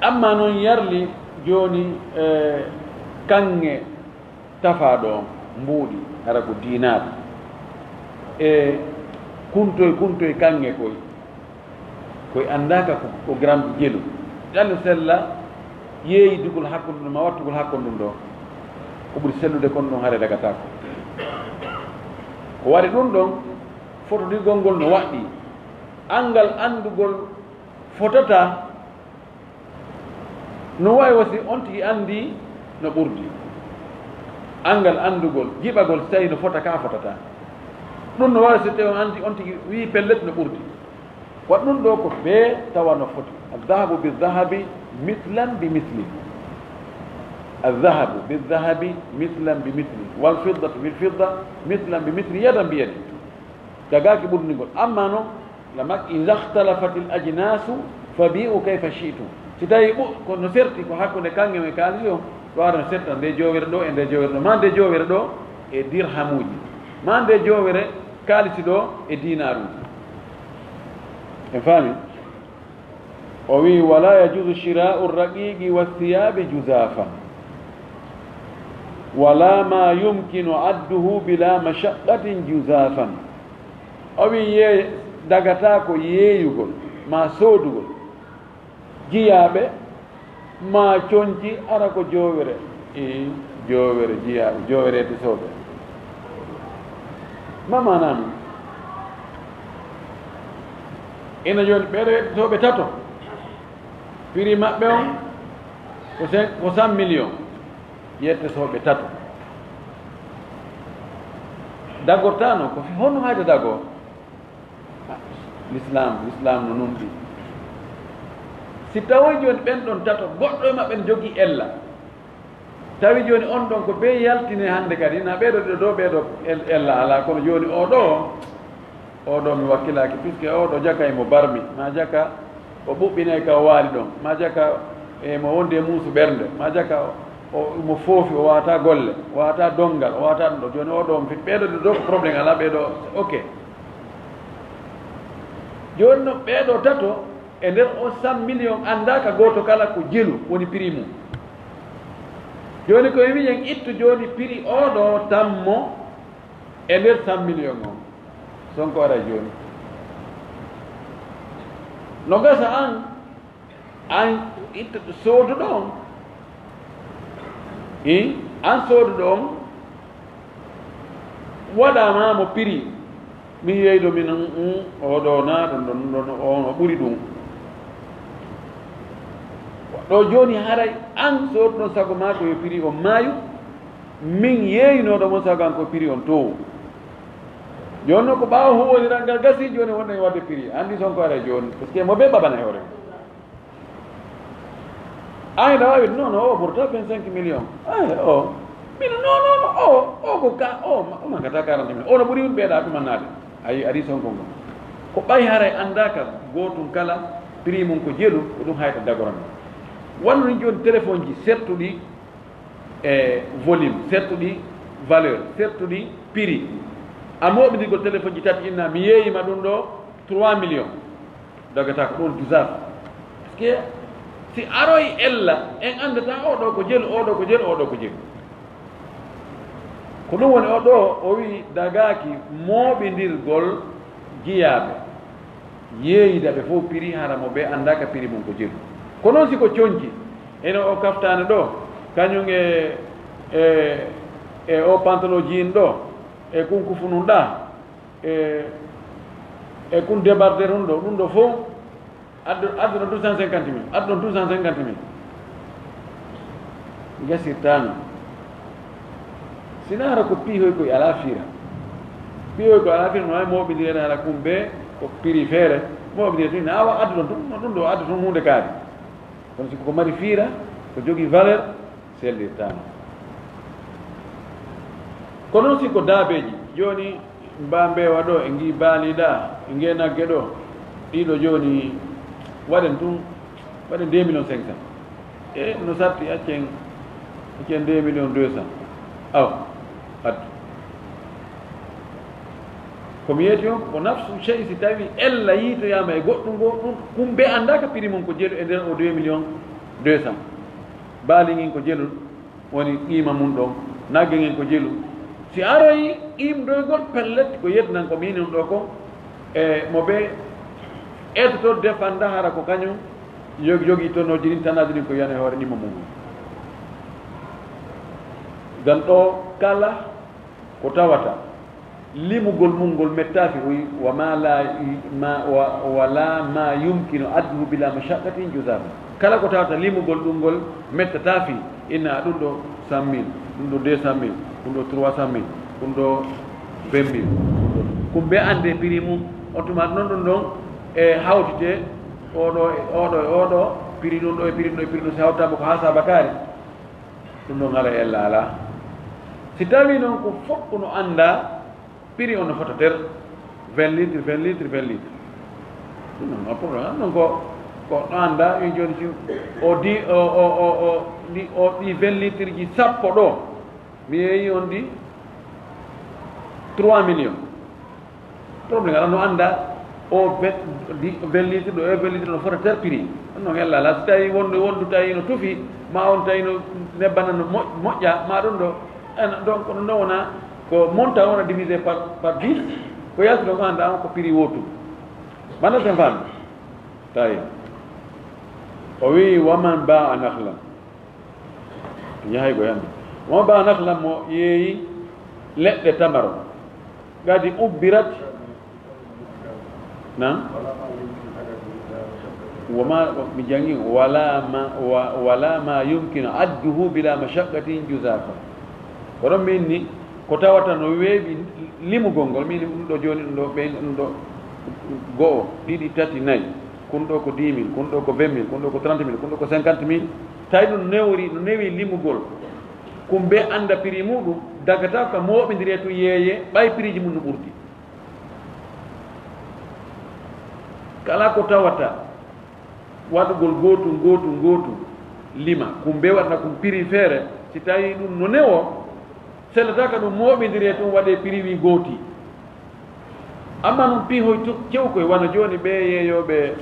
Amma noon yarli jooni, e, kaŋŋe tafaaɗo on, mbuuɗi, hara ko dinar, e kuntoy, kuntoy kaŋŋe koy, koy anndaaka ko, ko gramji jelu. Ɗan sella yeeyidugol hakkunde ɗum, ma wattugol hakkunde ɗum ɗo, ko ɓuri sellude kon ɗum hare dagataako. Ko waɗi ɗum ɗon, fotodirgol ngol no waɗɗi. Anngal anndugol fotata, no waawi wasi on tigi anndi no ɓurdi. Anngal anndugol, jiɓagol, si tawi no fota ka fotata. Ɗum no waawi si tawi on anndi, on tigi wii pellet no ɓurdi. Wa ɗum ɗo ko bee tawa no foti. Addahabu biddahabi mitlan bi mitli. Addahabu biddahabi mitlan bi mitli. Wal fiddatu bil fidda mitlan bi mitli, yadan bi yadi. Tagaaki ɓurdinngol. Amma noon, lamak, iza ikhtalafat al ajnasu fabi'u kayfa shi'tum. Si tawi ɓu-, ko no serti ko hakkunde kaŋŋe e kaalisi on, ɗo ara no serta nde jowere ɗo e nde jowere ɗo, ma nde jowere ɗo e dirhamuuji, ma nde jowere kaalisi ɗo e dinaaruuji. En faami? O wi'i, "Wala yajuzu shira'u raqiqi wa thiyabi juzafan, wala ma yumkinu adduhu bila mashaqqatin juzafan." O wi'i, "Ye-, dagataako yeeyugol ma soodugol jiyaaɓe ma conci ara ko joowere, ii, joowere jiyaaɓe, joowere ettisooɓe." Ma maanaa mum? Ina jooni ɓeeɗo ettisooɓe tato, prix maɓɓe on ko cin-, ko cent millions, ettisooɓe tato. Dagortaano ko fi-, honno haade dagoo? L'islam, l'islam no numɗi. Si tawoy jooni ɓen ɗon tato, goɗɗo e maɓɓe ne jogii ella. Tawi jooni on ɗon ko bee yaltine hannde kadi, na ɓeeɗo ɗiɗo ɗo ɓeeɗo el-, ella alaa, kono jooni oo ɗoo, oo ɗoo mi wakkilaaki, puisque oo ɗoo jaka emo barmi, ma jaka o ɓuɓɓinay ka o waali ɗon, ma jaka emo wondi e muusu ɓernde, ma jaka o, o, mo foofi, o waata golle, o waata donngal, o waata ɗum ɗo. Jooni oo ɗoo mi fiti, ɓeeɗo ɗiɗo ɗo ko problème alaa, ɓeeɗo, ok. Jooni no ɓeeɗo tato, e nder on cent millions anndaaka gooto kala ko jelu woni prix mum. Jooni ko e wiyen ittu jooni prix oo ɗoo tammo e nder cent millions on. Sonko ara jooni. No gasa an, an ittu sooduɗo on. I, an sooduɗo on, waɗaama mo prix. Min yeydo min, mm, oo ɗoo na, ɗum ɗon, ɗum ɗon, on o ɓuri ɗum. Ɗo jooni haray an sooduɗon sago maa ko yo prix on maayu, min yeeyinooɗo mon sago an ko prix on toowu. Jooni noon ko ɓaawo huuwondiral ngal gasii jooni wonɗen waɗde prix. Anndi Sonko aray jooni, parce que mo bee ɓaɓana e hoore mum. Ay, ɗa waawi, non, non, o ɓurata vingt-cinq millions. Ay, o. Min, non, non, non, o, o ko ka, o, ma, o mangata quarante millions. O no ɓuri yimɓe ɓeeɗa ɗumannaade. Ayi, ari Sonko ngo. Ko ɓay haray anndaaka gootun kala prix mum ko jelu, ko ɗum hayta dagoran. Wano ni jooni téléphone ji sertuɗi e volume, sertuɗi valeur, sertuɗi prix. A mooɓindirgol téléphone ji tati inna, mi yeeyima ɗum ɗo trois millions. Dagata ko ɗon juzaf. Parce que si aroy ella, en anndata oo ɗoo ko jelu, oo ɗoo ko jelu, oo ɗoo ko jelu. Ko ɗum woni oo ɗoo, o wi'i dagaaki mooɓindirgol jiyaaɓe. Yeeyida ɓe fof prix, hara mo ɓe anndaaka prix mum ko jelu. Ko noon si ko conci, ene o kaftaani ɗo, kañum e, e, e o pantalon jean ɗo, e kunkufu nun ɗa, e, e kun débardeur hun ɗo, ɗum ɗo fof, addu, addu ɗon deux cent cinquante mille, addu ɗon deux cent cinquante mille. Gasirtaano. Sina hara ko piihoy koy alaa fiira. Piihoy koy alaa fiira, no waawi mooɓindireede hara kumbe ko prix feere, mooɓindireede tun, awa addu ɗon tun, no ɗum ɗo addu tun huunde kaari. Kono si ko mari fiira, ko jogii valeur, sellirtaano. Kono si ko daabeeji, jooni mbaa mbeewa ɗo, e ngii baali ɗa, e ngee nagge ɗo, ɗiɗo jooni waɗen tun, waɗen deux millions cinq cents. E no satti accen, accen deux millions deux cents. Aw, addu. Ko mi yeeti on, ko nafsu sey si tawi ella yiitoyaama e goɗɗum goo, ɗum kumbe anndaaka prix mum ko jelu e nder o deux millions Deux cents. Baali ngin ko jelu woni qiima mun ɗon, nagge ngen ko jelu. Si aroyi qiimdoygol, pellet ko yednan ko minin ɗo ko, e mo ɓe etoto defanda hara ko kañum yogi, yogi tonooji ɗin, tanaaji ɗin ko yani e hoore ɗimmo mum. Dan ɗo kala ko tawata limugol mum ngol mettaafi, o wi, "Wa ma la, ma, wa, wa la ma yumkinu adduhu bila mashaqqatin juzafa." Kala ko tawata limugol ɗum ngol mettata fii, inna ɗum ɗo cent mille, ɗum ɗo deux cent mille, ɗum ɗo trois cent mille, ɗum ɗo vingt mille. Ɗum ɓe annde prix mum, on tuma noon ɗum ɗon e hawtite, oɗo e oɗo e oɗo, prix ɗum ɗo e prix ɗum ɗo e prix ɗum, si hawtaama ko haa saabakaari, ɗum ɗon haray ella alaa. Si tawii noon ko fof ko no anndaa, prix on no fota ter, vingt litres, vingt litres, vingt litres. Ɗum noon, non, problème, non ko, ko no anndaa, wi jooni si o di, o, o, o, o, ɗi, o ɗi vingt litres ji sappo ɗo, mi yeeyi on ɗi trois millions. Problème alaa, no anndaa o vingt, di, vingt litres ɗo, e vingt litres no fota ter prix. Ɗum noon ella alaa, si tawii wondu, wondu tawii no tufi, ma on tawii no nebbana no mo-, moƴƴa, ma ɗum ɗo, en, donc, ɗum ɗo wona ko montant wona divisé par, par dix, ko yalti ɗon ko anndaa on ko prix wootu. Mana sen faami? Tawi. O wi, "Wa man ba'a nakhlan." Yahay ko yande. "Wa man ba'a nakhlan", mo yeeyi leɗɗe tamaro. Kadi ubbirat. Nan? Wa ma, mi jangi, "Wa la ma, wa, wa la ma yumkinu adduhu bila mashaqqatin juzafa." Ko ɗon min ni, ko tawata no weeɓi limugol ngol, min ɗum ɗo jooni, ɗum ɗo ɓen, ɗum ɗo go'o, ɗiɗi, tati, nayi, kun ɗo ko dix mille, kun ɗo ko vingt mille, kun ɗo ko trente mille, kun ɗo ko cinquante mille, tawi ɗum newri, no newi limugol, kun ɓe annda prix muɗum, dagata ka mooɓindire tun yeeye, ɓay prix ji mum no ɓurti. Kala ko tawata waɗugol gootun, gootun, gootun, lima, kun ɓe waɗna kun prix feere, si tawi ɗum no newo, sellata ka ɗum mooɓindire tun waɗe prix wi gooti. Amma non pihoy tu-, cew koy wano jooni ɓe yeeyooɓe,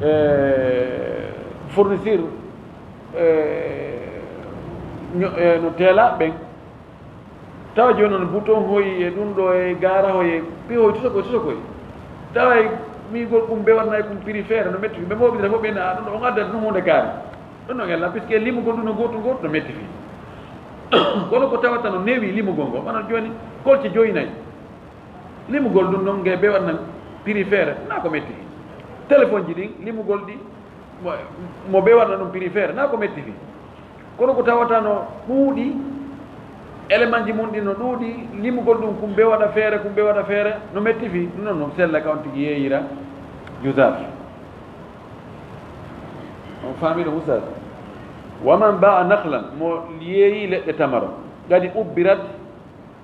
eh, fournisseur, eh, ño-, eh, no teelaaɓe ɓen. Tawa jooni noon bouton hoy e ɗum ɗo e gaara hoy e pihoy tusa koy, tusa koy. Tawa e miigol ɗum ɓe waɗna e ɗum prix feere no metti. Ɓe mooɓindira fof ɓe na ɗum ɗo on addat ɗum huunde kaari. Ɗum ɗo ngel na, puisque limugol ɗum no gootu gootu no metti fii. Kono ko tawata no newi limugol ngol, wano jooni kolce joyi nayi. Limugol ɗum noon, nge ɓe waɗna prix feere, na ko metti. Téléphone ji ɗin, limugol ɗi, mo, mo ɓe waɗna ɗum prix feere, na ko metti fii. Kono ko tawata no ɗuuɗi, élément ji mum ɗin no ɗuuɗi, limugol ɗum, kum ɓe waɗa feere, kum ɓe waɗa feere, no metti fii. Ɗum noon, noon sella ka on tigi yeeyira juzaf. On faami ɗum, Oustaz? "Wa man ba'a nakhlan", mo yeeyi leɗɗe tamaro, kadi ubbirat,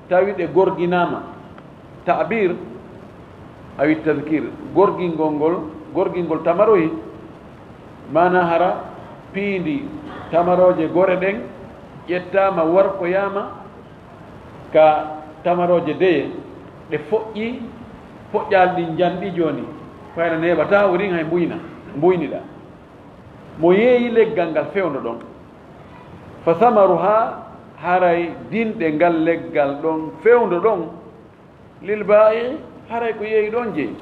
tawi ɗe gorginaama, ta'bir, awi tadkir, gorgingol ngol, gorgingol tamarohi, maana hara piindi tamarooje gore ɗen ƴettaama, warkoyaama ka tamarooje deye, ɗe foƴƴi, poƴƴaali ɗin njanɗi jooni, fayna neeɓataa, wurin hay mbuyna, mbuyniɗa. Mo yeeyi leggal ngal fewndo ɗon, fa samaruha, haray dinɗe ngal leggal ɗon fewndo ɗon, lil baa'i, haray ko yeeyi ɗon jeyi.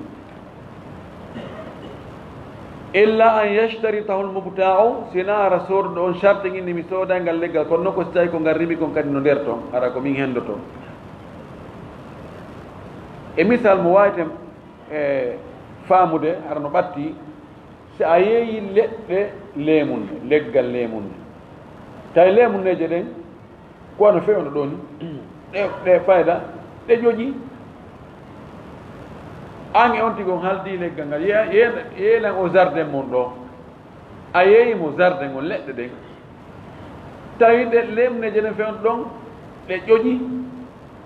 Illa an yashtaritahu al-mubta'u, sina hara sooduɗo on sharti inni mi sooday ngal leggal, kono non ko si tawi ko ngal rimi kon kadi no nder ton, hara ko min hendoto. E misal mo waaweten, e, faamude, hara no ɓatti, si a yeeyi leɗɗe leemunne, leggal leemunne, tawi leemunneeje ɗen, ko wano fewndo ɗoo ni, ɗe, ɗe fayda, ɗe ƴoƴi. An e on tigi on haldi leggal ngal, ye-, ye-, yeelan o jardin mon ɗoo. A yeeyi mo jardin on, leɗɗe ɗen. Tawi ɗe leemunneeje ɗen fewndo ɗon, ɗe ƴoƴi.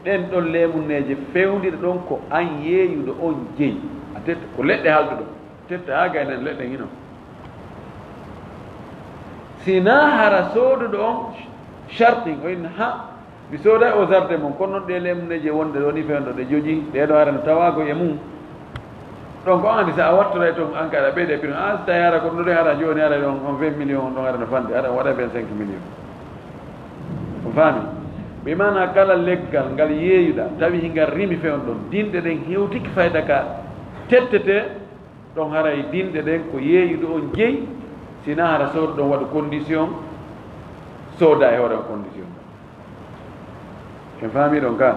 Ɗen ɗon leemunneeje fewndiɗe ɗon ko an yeeyuɗo on jeyi. A tetta ko leɗɗe halduɗo. Tetta haa gaynan leɗɗe hino. Sina hara sooduɗo on sharti, o inna, ha, mi sooday o jardin mon, kono non ɗe leemunneeje wonde ɗo ni fewndo ɗe joƴi, ɗe ɗo hara no tawaago e mum. Donc, on andi, so a wattoray toon, an kadi a ɓeyda prix. An so tawi hara ko ɗum ɗo, hara jooni, hara on, on vingt millions, on ɗon hara no fande, hara on waɗa vingt-cinq millions. On faami? Ɓe maana kala leggal ngal yeeyuɗa, tawi hingal rimi fewn ɗon, dinɗe ɗen hewtiki fayda ka tettete, ɗon haray dinɗe ɗen ko yeeyuɗo on jeyi, sina hara soodo ɗon waɗu condition, sooda e hoore on condition. En faami ɗon ka?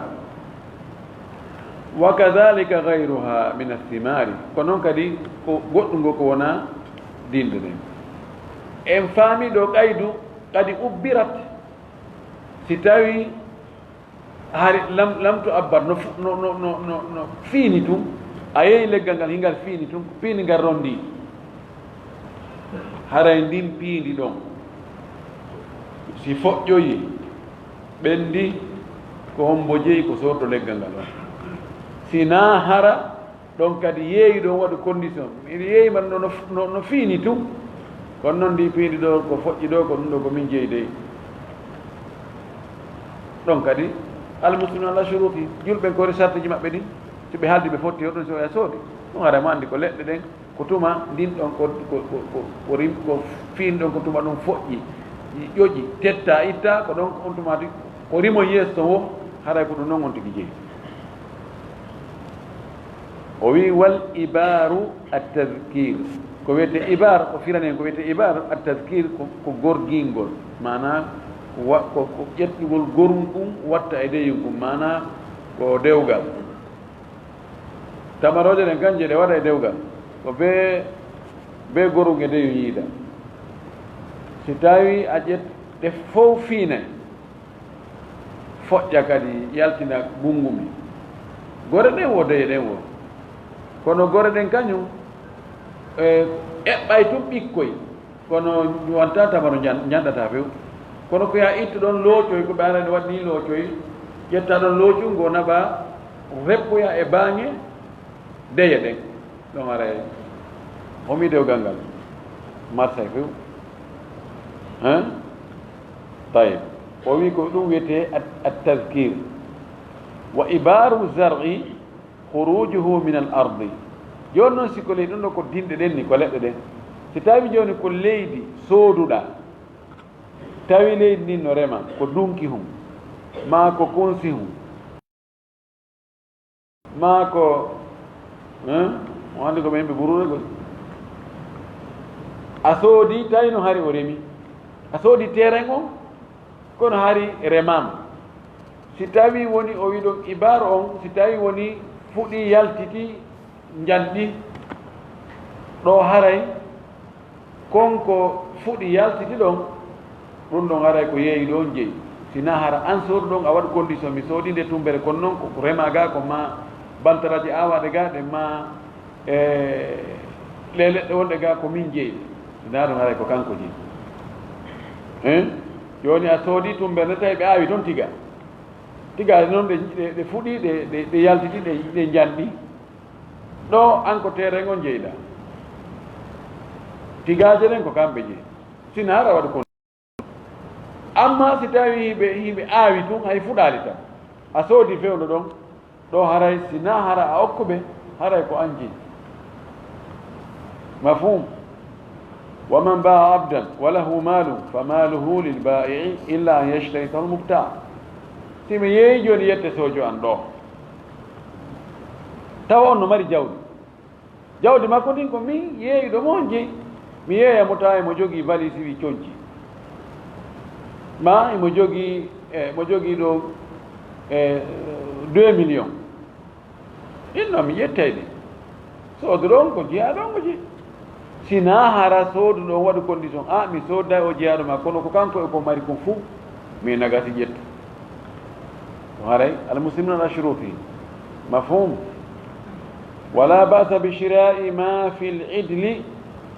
Wa kadhalika ghayruha min athimari. Ko noon kadi ko goɗɗum ngo ko wona dinɗe ɗen. En faami ɗo qaydu kadi ubbirat. Si tawi hari lam-, lamtu abbat no fu-, no, no, no, no, no fiini tun, a yehi leggal ngal, hingal fiini tun, piindi ngal rondi. Haray ndin piindi ɗon, si foƴƴoyi, ɓendi, ko hombo jeyi ko sorto leggal ngal on? Sina hara ɗon kadi yeeyi ɗon waɗu condition. Miɗo yeeyi man no, no, no, no fiini tun. Kono noon ndi piindi ɗo ko foƴƴi ɗo, ko ɗum ɗo ko min jeyi dey. Ɗon kadi, almuslimin ala shuruti, julɓe ko sartiji maɓɓe ɗin, si ɓe haaldi ɓe fotti, hoɗum si oya soodi. Ɗum haray mo anndi ko leɗɗe ɗen, ko tuma ndin ɗon ko, ko, ko, ko, ko rim-, ko fiin ɗon ko tuma ɗum foƴƴi, ƴoƴi, tetta, itta, ko ɗon on tuma tigi ko rimo yeeso ton wo, haray ko ɗum non on tigi jeyi. O wi, "Wal ibaru at-tadhkir." Ko wiyete ibar, o firani en ko wiyete ibar, at-tadhkir ko, ko gorgingol. Maana ko wa-, ko, ko ƴettugol gorum ɗum watta e deyum ɗum. Maana ko dewgal. Tamarooje ɗen kanje ɗe waɗa e dewgal. Ko be, be gorum e deyum yiida. Si tawi a ƴet-, ɗe fow fiinay, foƴƴa kadi yaltina gungumi. Gore ɗen wo, deye ɗen wo. Kono gore ɗen kañum, e, eɓɓay tun ɓikkoy. Kono wonta tamaro njan-, njanɗata few. Kono ko ya ittu ɗon loocoy, ko ɓe arani waɗi ni loocoy, ƴetta ɗon loocu ngo naɓa reppoya e baaŋe deye ɗen. Ɗon ara e homi dewgal ngal. Marsay few. Hein? Tayib. O wi ko ɗum wiyetee at-, at-tazkir. Wa ibaru zar'i khurujuhu min al-ardi. Jooni noon, si ko leydi ɗum ɗo ko dinɗe ɗen ni, ko leɗɗe ɗen. Si tawi jooni ko leydi sooduɗaa, tawi leydi ndin no rema, ko dunki hum, maa ko kunsi hum, maa ko, hein? O anndi ko ɓe yimɓe buruure gol. A soodi, tawi no hari o remi. A soodi terrain on, kono hari remaama. Si tawi woni o wiɗon ibaar on, si tawi woni fuɗi yaltiti njanɗi, ɗo haray kon ko fuɗi yaltiti ɗon, ɗum ɗon haray ko yeeyi ɗon jeyi. Sina hara an soodu ɗon a waɗu condition, mi soodi nde tumbere, kono noon ko rema ga, ko ma bantaraji awaɗe ga, ɗe ma, e, ɗe leɗɗe wonɗe ga ko min jeyi. Sina ɗum haray ko kanko jeyi. Hein? Jooni a soodi tumbere nde tawi ɓe awi toon tiga. Tiga noon ɗe, ɗe, ɗe fuɗi, ɗe, ɗe, ɗe yaltiti, ɗe, ɗe njanɗi. Ɗo an ko terrain on jeyɗa. Tigaaje ɗen ko kamɓe jeyi. Sina hara waɗu kon. Amma si tawi yimɓe, yimɓe aawi tun, hay fuɗaali tan. A soodi fewndo ɗon, ɗo haray sina hara a okku ɓe, haray ko an jeyi. Mafhum? Wa man baa abdan wa lahu malun fa maluhu lil baa'i illa an yashtarita al mubta'. Si mi yeeyi jooni yette soojo an ɗo, tawa on no mari jawdi. Jawdi makko ndin ko min yeeyuɗo mo on jeyi. Mi yeeya mo tawa emo jogii valise wi conci. Ma emo jogii, e, mo jogii ɗo, e, deux millions. Ɗin noon mi ƴettay ɗi. Sooduɗo on ko jeyaaɗo on o jeyi. Sina hara sooduɗo on waɗu condition, a, mi sooday o jeyaaɗo ma, kono ko kanko e ko mari kon fuu, mi nagasi ƴettu. Ko haray, al muslimuna ala shurutihim. Mafhum? Wala ba'sa bi shira'i ma fil idli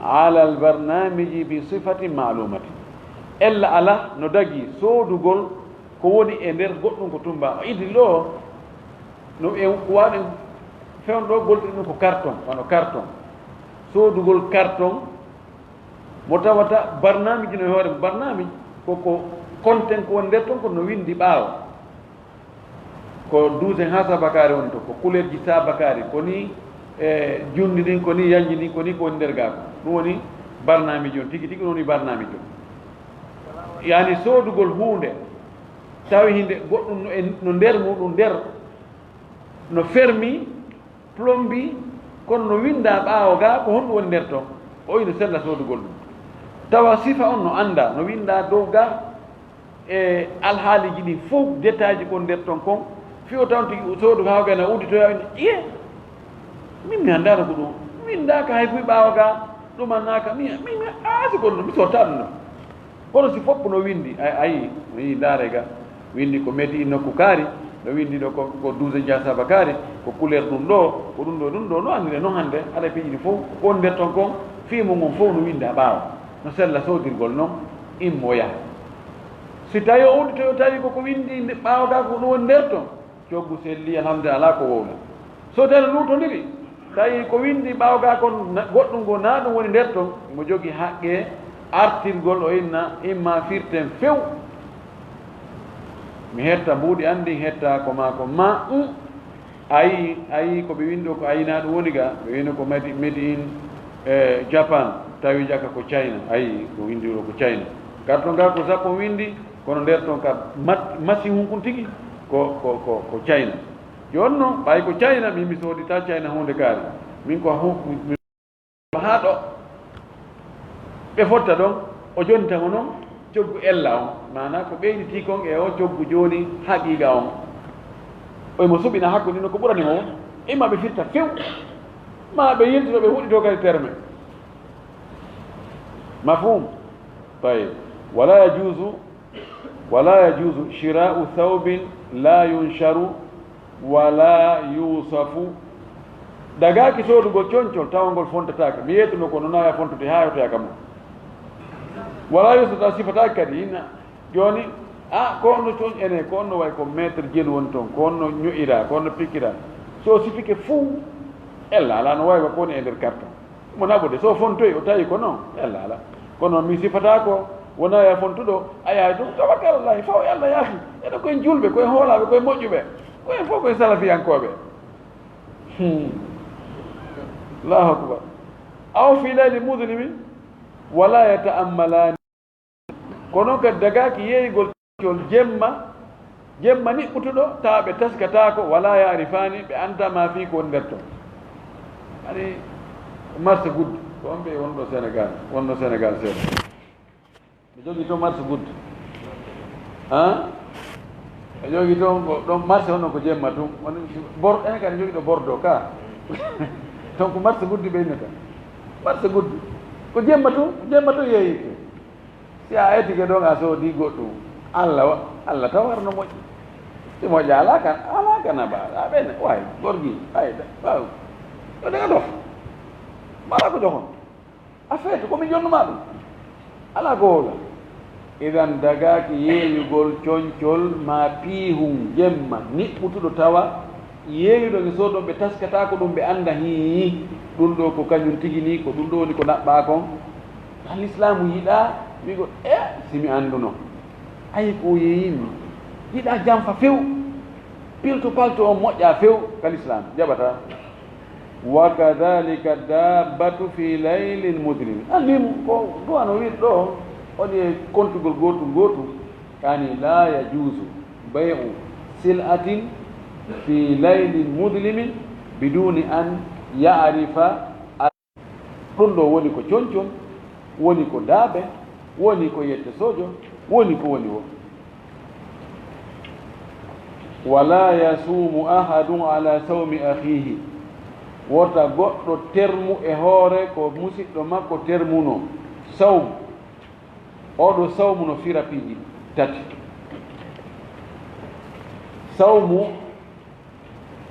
ala al barnamiji bi sifatin ma'lumatin. Ella ala no dagi soodugol ko woni e nder goɗɗum ko tumba. Idli ɗo, no en waɗen fewndo ɗo golɗi ɗum ko carton, wano carton. Soodugol carton mo tawata barnaamiji no e hoore mum. Barnaamiji ko, ko konten ko woni nder ton, ko no winndi ɓaawo. Ko duusen haa sabakaare woni ton, ko kuleerji sabakaare, ko ni, e junndi ndin ko ni, yanji ndin ko ni, ko woni nder gaa ko. Ɗum woni barnaamiji on, tigi tigi ɗum woni barnaamiji on. Yani soodugol huunde, tawi hinde goɗɗum no e, no nder muɗum nder, no fermi, plombi, kono no winndaa ɓaawo gaa ko honɗum woni nder ton. O ino sella soodugol ɗum. Tawa sifa on no anndaa, no winndaa dow gaa, e alhaaliiji ɗin fof, détail ji kon nder ton kon, fii o tawon tigi soodu haa gana udditoya, ina, iye, min mi anndaano ko ɗum, min ndaaka hay buy ɓaawo ga, ɗumannaaka, mi, mi, mi, a, si kono mi sotta ɗum ɗon. Kono si fof no winndi, a, a yii, mi yii, ndaare ga, winndi ko made in nokku kaari, no winndi ɗo ko, ko douze Ndiassaba kaari, ko couleur ɗum ɗo, ko ɗum ɗo, ɗum ɗo, no anndire noon hannde, haɗa piiji ɗi fof, ko nder ton kon, fii mum on fof no winnda ɓaawo, no sella soodirgol noon, immo yaha. Si tawi o udditoyi, o tawi koko winndi nde ɓaawo ga ko ɗum woni nder ton, coggu selli, alhamdulillah, alaa ko wowla. So tawi no luutondiri, tawi ko winndi ɓaawo ga kon na-, goɗɗum ngo na ɗum woni nder ton, mo jogi haqqe artirgol o inna, imma firten few. Mi hetta mbuuɗi an ɗin, hetta ko maa ko maa, um. A yii, a yii ko ɓe winndi ɗo ko ayna ɗum woni ga, ɓe winndi ko made, made in, eh, Japan, tawi jaka ko China, a yii ko winndi ɗo ko China. Karton ga ko Japon winndi, kono nder ton ka mat-, masi hunkun tigi ko, ko, ko, ko China. Jooni non, ɓay ko China, min mi soodita China huunde kaari. Min ko hu-, mi, mi, haa ɗo. Ɓe fotta ɗon, o jonta hono coggu ella on. Maanaa ko ɓeyditii kon e o coggu jooni haqiiqa on. Oy mo suɓina hakkunde no ko ɓurani mo won. Imma ɓe firta few, ma ɓe yiltito ɓe huɗɗito kadi terme. Mafhum? Tayyib. Wala yajuzu, wala yajuzu shira'u thawbin la yunsharu wala yusafu. Dagaaki soodugol concol tawa ngol fontataake. Mi yeetuno ko no naya fontude haa yewtoya kam. Wala yusafu, tawa sifataake kadi. Ina jooni, a, ko no con ene, ko no way ko maître jelu woni toon, ko no ño'ira, ko no pikira. So sifike fuu, ella ala no wawi ko woni e nder carton. Mo naɓude, so fontoyi, o tawi ko non, ella ala. Kono mi sifata ko, wona ya fontuɗo, a yahay ɗum, tawakkal Allahi, faw e Allah yaafi. Enen ko en julɓe, ko en hoolaaɓe, ko en moƴƴuɓe, ko en fof ko en salafiyankooɓe. Hmm. Allahu akbar. Aw fi layli mudlimi, wala yata'ammalani. Kono kadi dagaaki yeeyugol jemma, jemma niɓɓutuɗo, tawa ɓe taskataako, wala yaarifaani, ɓe anndaa ma fii ko woni nder ton. Ani, marsa guddi, ko on ɓe wonɗo Sénégal, wonɗo Sénégal seeɗa. Ɓe jogii toon marsa guddi. Han? Ɓe jogii toon ko, ɗon marsa hono ko jemma tun. Woni bor-, en kadi jogii ɗo Bordeaux ka. Toon ko marsa guddi ɓe innata. Marsa guddi. Ko jemma tun, jemma tun yeeyike. Si a etike ɗon a soodi goɗɗum, Allah wa-, Allah taw harno moƴƴi. Si moƴƴa alaa kan, alaa kan a ba-, a ɓeyna, waay, gorgi, ay, da-, waaw. Yo daga dof. Mala ko joxon. A feetu, ko min jonnuma ɗum. Alaa ko wowla. Idan dagaaki yeeyugol concol ma piihun jemma niɓɓutuɗo tawa yeeyuɗo nge soodon ɓe taskataako ɗum ɓe annda hii ɗum ɗo ko kañum tigi ni, ko ɗum ɗo woni ko naɓɓaa kon. Tan lislaamu yiɗaa wi'go, e, si mi annduno. Ayi ko yeeyimi. Yiɗaa janfa few. Piltu paltu on moƴƴaa few ka lislaam. Jaɓataa. Wa kadhalika dabbatu fi laylin mudlim. Allimu ko duwano wiɗ ɗo, on e kontugol gootum gootum. Yani la yajuzu bay'u sil'atin fi laylin mudlimin biduni an ya'rifa. Ɗum ɗo woni ko concol, woni ko daabe, woni ko yette sojo, woni ko woni wo. Wala yasumu ahadun ala sawmi akhihi. Wota goɗɗo termu e hoore ko musiɗɗo makko termuno. Sawm. Oɗo sawmu no fira piiji tati. Sawmu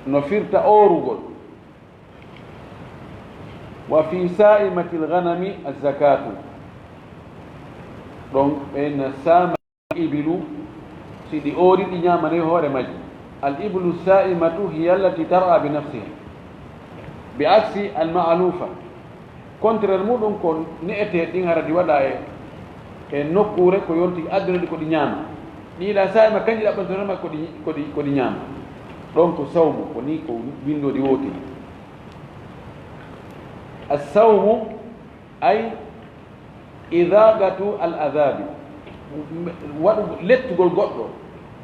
no firta oorugol. Wa fi sa'imatil ghanami az-zakatu. Ɗon ɓe na sama ibilu, si ɗi oori, ɗi ñaamane hoore majji. Al iblu sa'imatu hiya allati tar'a bi nafsiha. Bi aksi al ma'lufa. Contraire muɗum ko ne'ete ɗin hara ɗi waɗa e, e nokkuure ko yonti adduna ɗi ko ɗi ñaama. Ɗi yiɗa sa'ima kanji ɗaɓɓantorema ko ɗi, ko ɗi, ko ɗi ñaama. Ɗon ko sawmu, ko ni ko winndodi wootiri. Assawmu ay idagatu al adabi, waɗu lettugol goɗɗo,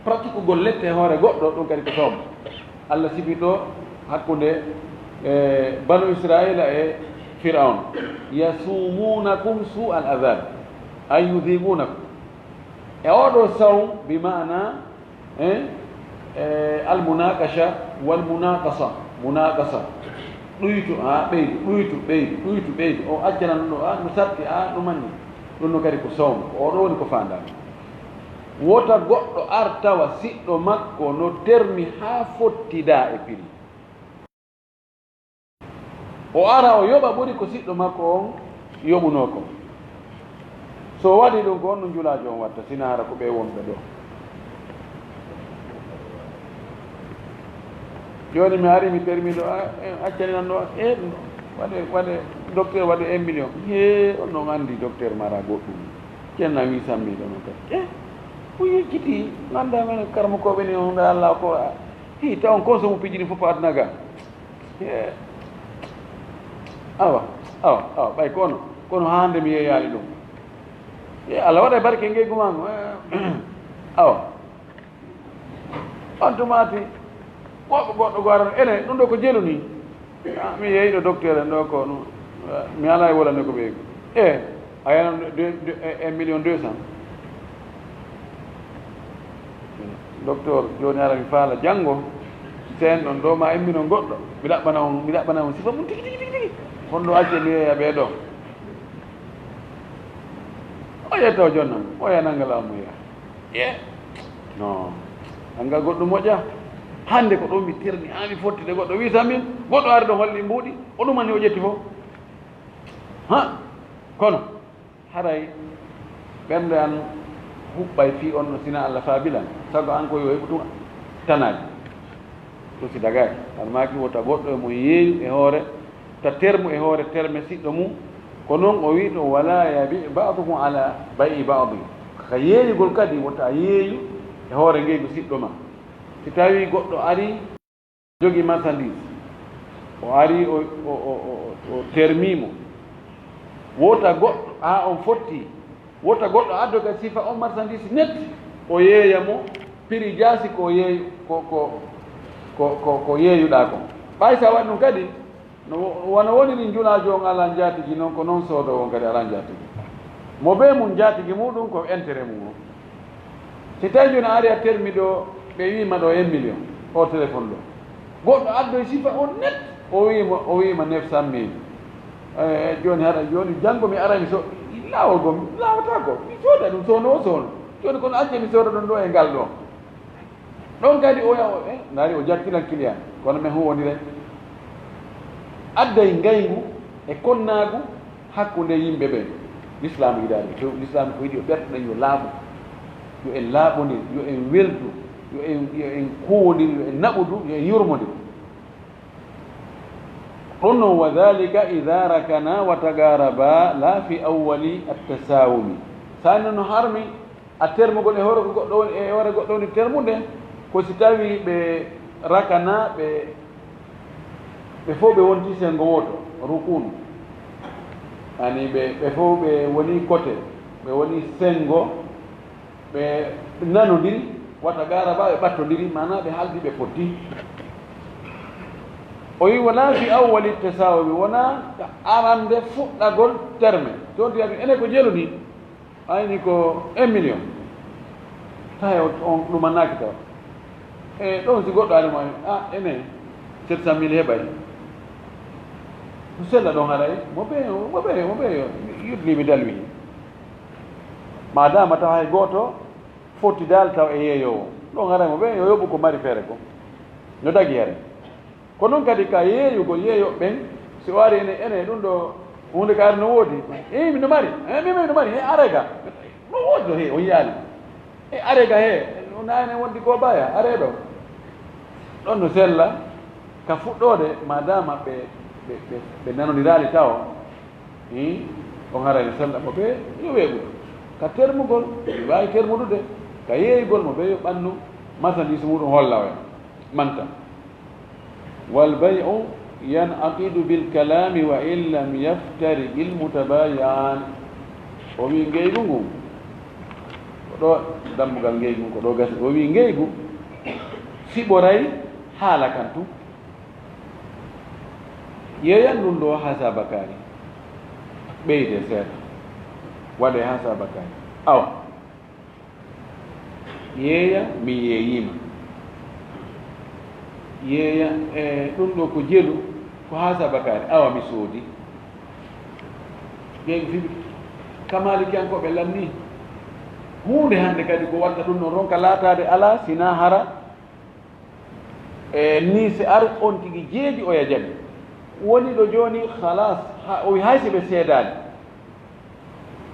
pratikugol lette e hoore goɗɗo, ɗum kadi ko sawm. Allah sifi ɗo hakkunde e banu Israila e Firaun, yasumunakum su al adabi, ay yudigunakum. E oɗo sawm bi maana e e almunaqasha wal munaqasa. Munaqasa, ɗuytu haa ɓeydu, ɗuytu ɓeydu, ɗuytu ɓeydu. O accanan ɗum ɗo a no satti a no manni. Ɗum no kadi ko sawm, ko oɗo woni ko faandaani. Wota goɗɗo ar tawa siɗɗo makko no termi haa fottida e piri. O ara o yoɓa ɓuri ko siɗɗo makko on yoɓunoo kon. So o waɗii ɗum ko on no njulaajo on watta, sina hara ko ɓee wonɓe ɗo. Jooni mi ari mi termi ɗo, a- e- accani nan ɗo e ɗum ɗo. Waɗe waɗe docteur waɗe un million. Hee, on non anndi docteur mara goɗɗum. Cenna wi sammi ɗo non kadi e o yejjiti. Ngannda men karamokooɓe ni on nda Allah ko a- hi taw on kon so mo pijini fof aduna ga. Awa, awa, awa, ɓay kono kono hande mi yeeyali ɗum. E Allah waɗa e barke ngeygu ma ngu. Awa, on tumati woɓɓo goɗɗo go arano ene ɗum ɗo ko jelu ni. Ah, mi yeeyi ɗo docteur en ɗo ko ɗum. Mi ala e wolande ko ɓeygu e a yanan un million deux cent. Docteur, jooni ara mi faala janngo, seen ɗon ɗo ma imminon goɗɗo, mi laɓɓana on, mi laɓɓana on sifa mum tigi tigi tigi tigi. Honɗo acce mi yeeya ɓee ɗo? O yetta o jonnam, o ya nannga laamu ya. Ye? No. Nannga goɗɗo moƴƴa. Hannde ko ɗo mi terni, haa mi fotti de goɗɗo wi tan min, goɗɗo ari ɗo holli mbuuɗi, o ɗumani o ƴetti fof. Ha? Kono haray ɓernde an huɓɓay fii on no sina Allah faabilan, sago an ko yo heɓu tun tanaaji. Ɗum si dagaaki, almaaki wota goɗɗo e mo yeeyu e hoore, ta termu e hoore terme siɗɗo mum, ko non o wi'i ɗum, wala yabi ba'dukum ala bay'i ba'di. Ka yeeyugol kadi wota yeeyu e hoore ngeygu siɗɗo ma. Si tawi goɗɗo ari, jogi marchandise, o ari o, o, o, o, o termii mo, wota goɗɗo, haa on fotti, wota goɗɗo addo kadi sifa on marchandise net, o yeeya mo prix jaasi ko yeeyu, ko, ko, ko, ko, ko yeeyuɗaa kon. Ɓay sa waɗi ɗum kadi, no wo-, wano woniri njulaajo on alaa njaatigi non, ko non soodoowo on kadi alaa njaatigi. Mo bee mum njaatigi muɗum ko intérêt mum on. Si tawi jooni a ari a termi ɗo, ɓe wiima ɗo un million, o téléphone ɗo. Goɗɗo addoy sifa on net, o wiima, o wiima neuf cent mille. Eh, jooni hara, jooni janngo mi ara mi so-, laawol goo, mi laawata ko, mi sooda ɗum, soono o soono. Jooni kono acce mi sooda ɗum ɗo e ngal ɗo. Ɗon kadi o yaha o, eh, ndaari o jartilan client, kono men huwondiray. Adday ngayngu e konnaagu hakkunde yimɓe ɓen. Lislaam yiɗaani few, Lislaam ko yiɗi o ɓerɗe yo laaɓu, yo en laaɓondir, yo en weldu, yo en, yo en kuwondir, yo en naɓudu, yo en yurmondir. Ɗum noon, wa dhalika idha rakana wa tagaraba la fi awwali at-tasawumi. Sani no harmi a termugol e hoore ko goɗɗo woni, e hoore goɗɗo woni termude, ko si tawi ɓe rakana, ɓe, ɓe fof ɓe wonti sengo wooto, rukun. Ani ɓe, ɓe fof ɓe woni kote, ɓe woni sengo, ɓe nanodiri, wata garaba ɓe ɓattodiri, mana ɓe haldi ɓe potti. O wi wala fi awwali tasawumi, wona ka arande fuɗɗagol terme. Toon tiyatu ene ko jelu ni, ayni ko un million. Tawi o, on ɗumanaki taw. E ɗon si goɗɗo ari mo, a, ene, sept cent mille heɓay. Ko sella ɗon haray, mo ɓe, mo ɓe, mo ɓe, yudli mi dalwi. Madama taw hay gooto fotti dal taw e yeeyoowo. Ɗon haray mo ɓe, yo yoɓu ko mari feere ko. No dagi hare. Ko non kadi ka yeeyugol yeeyooɓe ɓen, si o ari ene, ene ɗum ɗo huunde ka ari no woodi. Eyi, mi no mari. Eyi, mi, mi no mari. He, are ga. No woodi ɗo, he, o yiyaali. E are ga he, o naane wondi ko baya, are ɗo. Ɗon no sella, ka fuɗɗoode, madama ɓe, ɓe, ɓe, ɓe nanodiraali tawo, hi, on haray no sella mo ɓe, yo weeɓu. Ka termugol, ɓe waawi termudude, ka yeeyugol mo ɓe, yo ɓannu, marchandise muɗum holla o en. Manta. Wal bay'u ينعقد بالكلام وإن لم يفترق المتبايعان. O wi ngeygu ngun, ko ɗo dambugal ngeygu ngun, ko ɗo gasi. O wi ngeygu siɓoray haala kan tun. Yeeyan ɗun ɗo haa sabakaari. Ɓeyde seeɗa. Waɗe haa sabakaari. Awa. Yeeya, mi yeeyiima. Yeeya, e, ɗun ɗo ko jelu, ko haa sabakaari. Awa, mi soodi. Ngeygu fiɓi. Ka Maalikiyankooɓe lanni. Huunde hannde kadi ko watta ɗun ɗon ronka laataade alaa, sinaa hara. E, ni si ar on tigi jeeji oya jaɓi. Woni ɗo jooni, halas, ha, o wi hay si ɓe seedaani.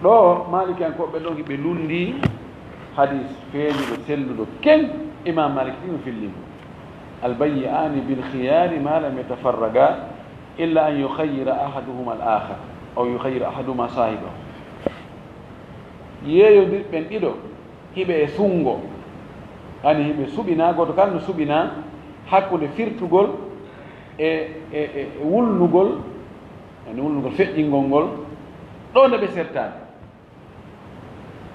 Ɗo, Maalikiyankooɓe ɗon hiɓe lunndii hadiis feeñuɗo, selluɗo, keŋ, Imaam Maalik tigi no fillii mo. البيعان بالخيار ما لم يتفرقا إلا أن يخير أحدهما الآخر أو يخير أحدهما صاحبه. Yeeyondirɓe ɓen ɗiɗo, hiɓe e sunngo, yani hiɓe suɓinaa, gooto kala no suɓinaa hakkunde firtugol e, e, e, e wulnugol, yani wulnugol feƴƴingol ngol, ɗo nde ɓe sertaani.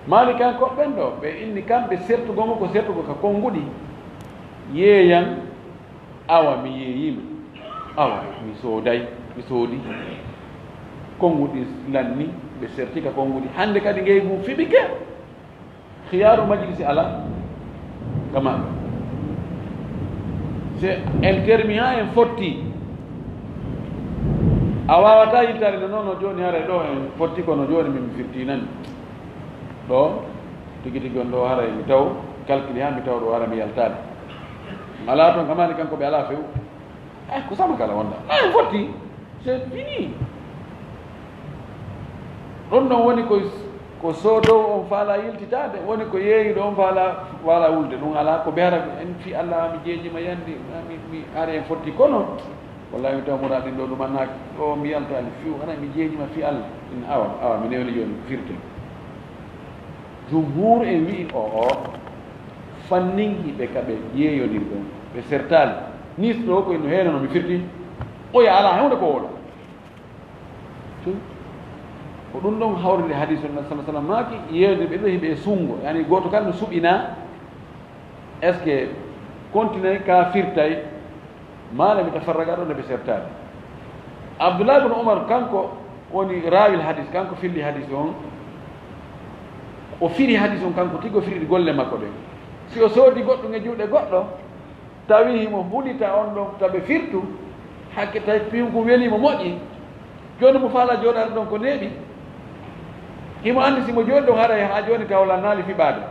Maalikankoɓe ɓen ɗo, ɓe inni kamɓe sertugol ngo ko sertugol ka konnguɗi. Yeeyan, awa, mi yeeyiima. Awa, mi sooday, mi soodi. Konnguɗi lanni, ɓe serti ka konnguɗi. Hannde kadi ngeygu fiɓike. Khiyaaru majlisi alaa ka maɓɓe. Se en termi haa en fotti, a waawataa yiltaade no, non, no jooni haray ɗo en fotti, kono jooni min mi firtii nani. Ɗo, tigi tigi on ɗo haray mi taw, calcule haa mi taw ɗo hara mi yaltaade. Alaa toon ka Maalik kanko ɓe alaa few. Eh, ko sama kala wonda. Eh, fotti. C'est fini. Ɗon ɗon woni ko, ko soodowo on faala yiltitaade, woni ko yeeyiɗo on faala, faala wulde. Ɗum alaa ko ɓe hara en fii Allah, mi jeejima yande, mi, mi ari en fotti kono. Wallahi mi taw muraaɗin ɗo ɗum annaaki. O mi yaltaali fiw, hara mi jeejima fii Allah. In awa, awa, mi newni jooni firte. Jumhuur en wi'i o, o, fannin hiɓe ka ɓe yeeyondirɗon, ɓe sertaali. Nis ɗo ko no heena no mi firti, oya alaa hewnde ko woola. Tun, ko ɗum ɗon hawrinde hadiis on, sallallahu alaihi wasallam maaki, yeeyondirɓe ɗo hiɓe e sunngo, yani gooto kala no suɓinaa, est-ce que continue ka firtay, maala mi tafarraga ɗo no ɓe sertaade. Abdullah ibn Umar kanko woni raawil hadiis, kanko filli hadiis on, o firi hadiis on kanko tigi, o firi golle makko ɗen. Si o soodi goɗɗum e juuɗe goɗɗo, tawi himo hulita on ɗon tabe firtu, hakke tawi piwgu weli mo moƴƴi, jooni mo faala jooɗaade ɗon ko neeɓi, himo anndi si mo jooɗi ɗon haray haa jooni taw lannaali fiɓaade.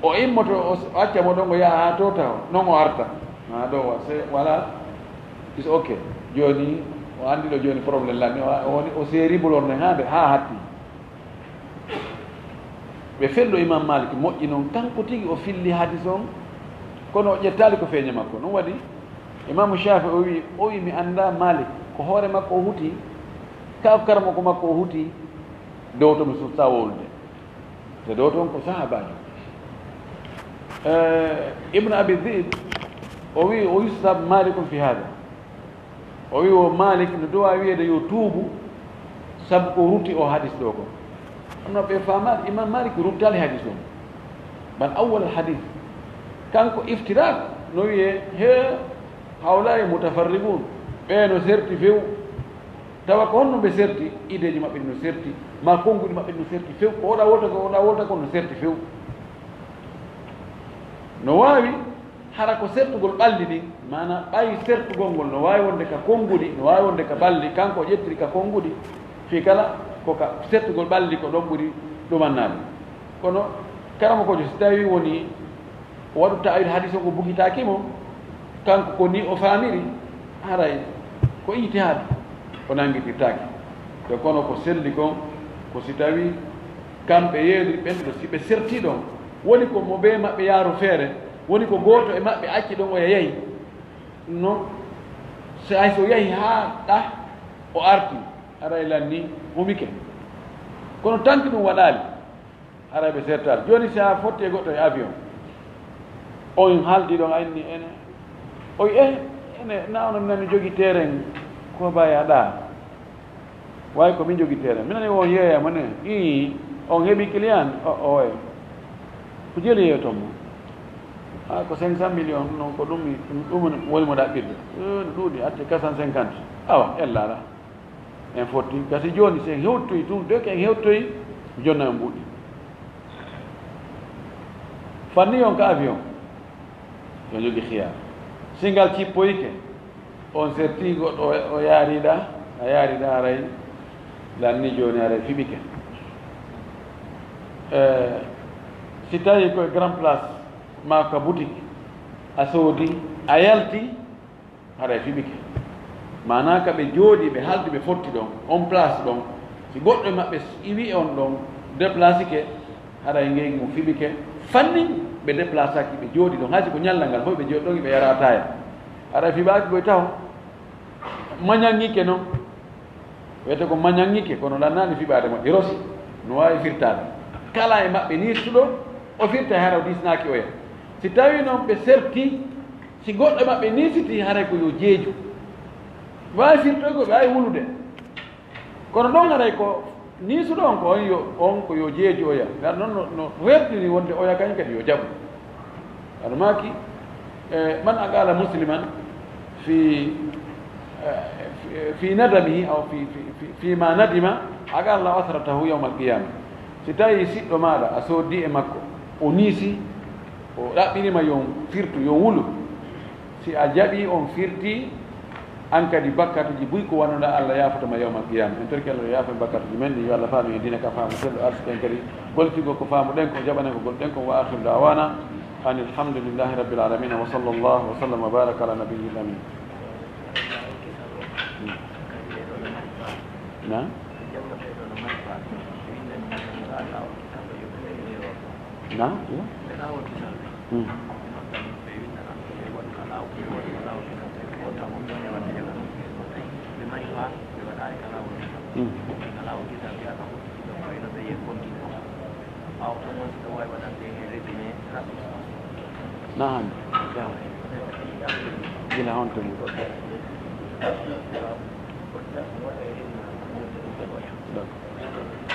O immoto, o s-, o acca mo ɗon, o yaha haa to taw, non o arta. Haa ɗo wa-, se-, wala, is okay. Jooni, o anndi ɗo jooni problème lanni, o, o woni, o seeri bulorne haa nde, haa hatti. Ɓe fello Imam Malik moƴƴi non, kanko tigi o filli hadis on, kono o ƴettaali ko feeña makko. Ɗum waɗi Imamu Shafi o wi, o wi, "Mi annda Malik, ko hoore makko o huti, ka ko karamoko makko o huti, dow to mi susta wowlude." Te ɗo toon ko sahaabaajo. Eh, Ibn Abi Dhi'b, o wi, o yusab Malikun fi hada. O wi o Malik no duwa wiyeede yo tuubu, sabu ko rutti o hadis ɗo ko. Kono ɓe faamaade, Imam Malik ruttaali hadis on. Bal awwal al hadis. Kanko iftirak, no wiye, he, hawla e mutafarrigun. Ɓe no serti few. Tawa ko honno ɓe serti, ideeji maɓɓe ɗi no serti, ma konnguɗi maɓɓe ɗi no serti few, ko oɗa wolta, ko oɗa wolta, ko no serti few. No waawi hara ko sertugol ɓalli ɗin, maana ɓay sertugol ngol no waawi wonde ka konnguɗi, no waawi wonde ka ɓalli, kanko o ƴettiri ka konnguɗi, fii kala ko ka sertugol ɓalli ko ɗon ɓuri ɗumannaade. Kono karamokoojo, si tawi woni o waɗu ta'wil hadis on, o bugitaaki mo, kanko ko ni o faamiri, haray ko ijtihaad o nanngitirtaake. Te kono ko selli kon, ko si tawi kamɓe yeeyondiri ɓen ɗo, si ɓe serti ɗon, woni ko mo bee maɓɓe yaaru feere, woni ko gooto e maɓɓe acci ɗon oya yahi. No, si hay so yahi haa ɗa, o arti, haray lanni humike. Kono tanki ɗum waɗaali. Haray ɓe sertaali. Jooni, si a fotti e goɗɗo e avion, on haaldi ɗon, a inni ene, o wi, "Eh, Ne, na onon nani jogi terrain ko baya ɗa. Way ko min jogi terrain. Minani on yeeya mo ne. Ii, on heɓi client? O, oye. Ko jeli yeeyo ton mo? A, ko cinq cent millions, non ko ɗum, ɗum woni mo ɗaɓɓirde. Eh, no ɗuuɗi, atte quatre cent cinquante. Awa, ella ala. En fotti, gasi jooni, si en hewtoyi tun, deke en hewtoyi, jonna en mbuuɗi. Fanni on ka avion, yo jogi xiyaar. Si ngal cippoyike, on serti goɗɗo o, o yaariɗa, a yaariɗa haray, lanni jooni haray fiɓike. Eh, si tawi koye grand place, ma ka boutique, a soodi, a yalti, haray fiɓike. Maanaa ka ɓe jooɗi, ɓe haldi, ɓe fotti ɗon, on place ɗon, si goɗɗo e maɓɓe iwi on ɗon, déplacike, haray ngeygu ngu fiɓike. Fannin ɓe déplacaki, ɓe jooɗi ɗon, hay si ko ñallal ngal fof ɓe jooɗi ɗon, ɓe yara ataaya. Haray fiɓaaki koye taho. Mañangike non. Wiyete ko mañangike, kono ɗannaani fiɓaade moƴƴi, rosi, no waawi firtaade. Kala e maɓɓe niistuɗo, o firta hara o diisnaaki oya. Si tawi noon ɓe serti, si goɗɗo e maɓɓe niisiti, haray ko yo jeeju. Waawi firtoy ko ɓe waawi wulude. Kono ɗon haray ko niisuɗo on ko on yo, on ko yo jeeju oya. Ngal noon no, no rertini wonde oya kañ kadi yo jaɓu. Aɗa maaki, eh, man aqala musliman fi, eh, fi, fi nadamihi aw fi, fi, fi, fi ma nadima, aqala asratahu yawma alqiyama. Si tawi siɗɗo maaɗa a soddi e makko, o niisi, o ɗaɓɓirima yo firtu, yo wulu. Si a jaɓi on firti, an kadi bakkatuji buy ko wannuɗa Allah yaafoto ma yawmal qiyama. En torki Allah yo yaafo en bakkatuji men ɗi, yo Allah faami en diina ka faamu selɗo, arsiki en kadi gollitigol ko faamuɗen ko, jaɓanen ko golɗen ko. Wa akhiru da'wana anil hamdulillahi rabbil alamin. Wa sallallahu wa sallam wa baraka ala nabiyyil amin. Na? Na? Yo? Hmm. Hmm. Na hannde. Gila honto ni? D'accord.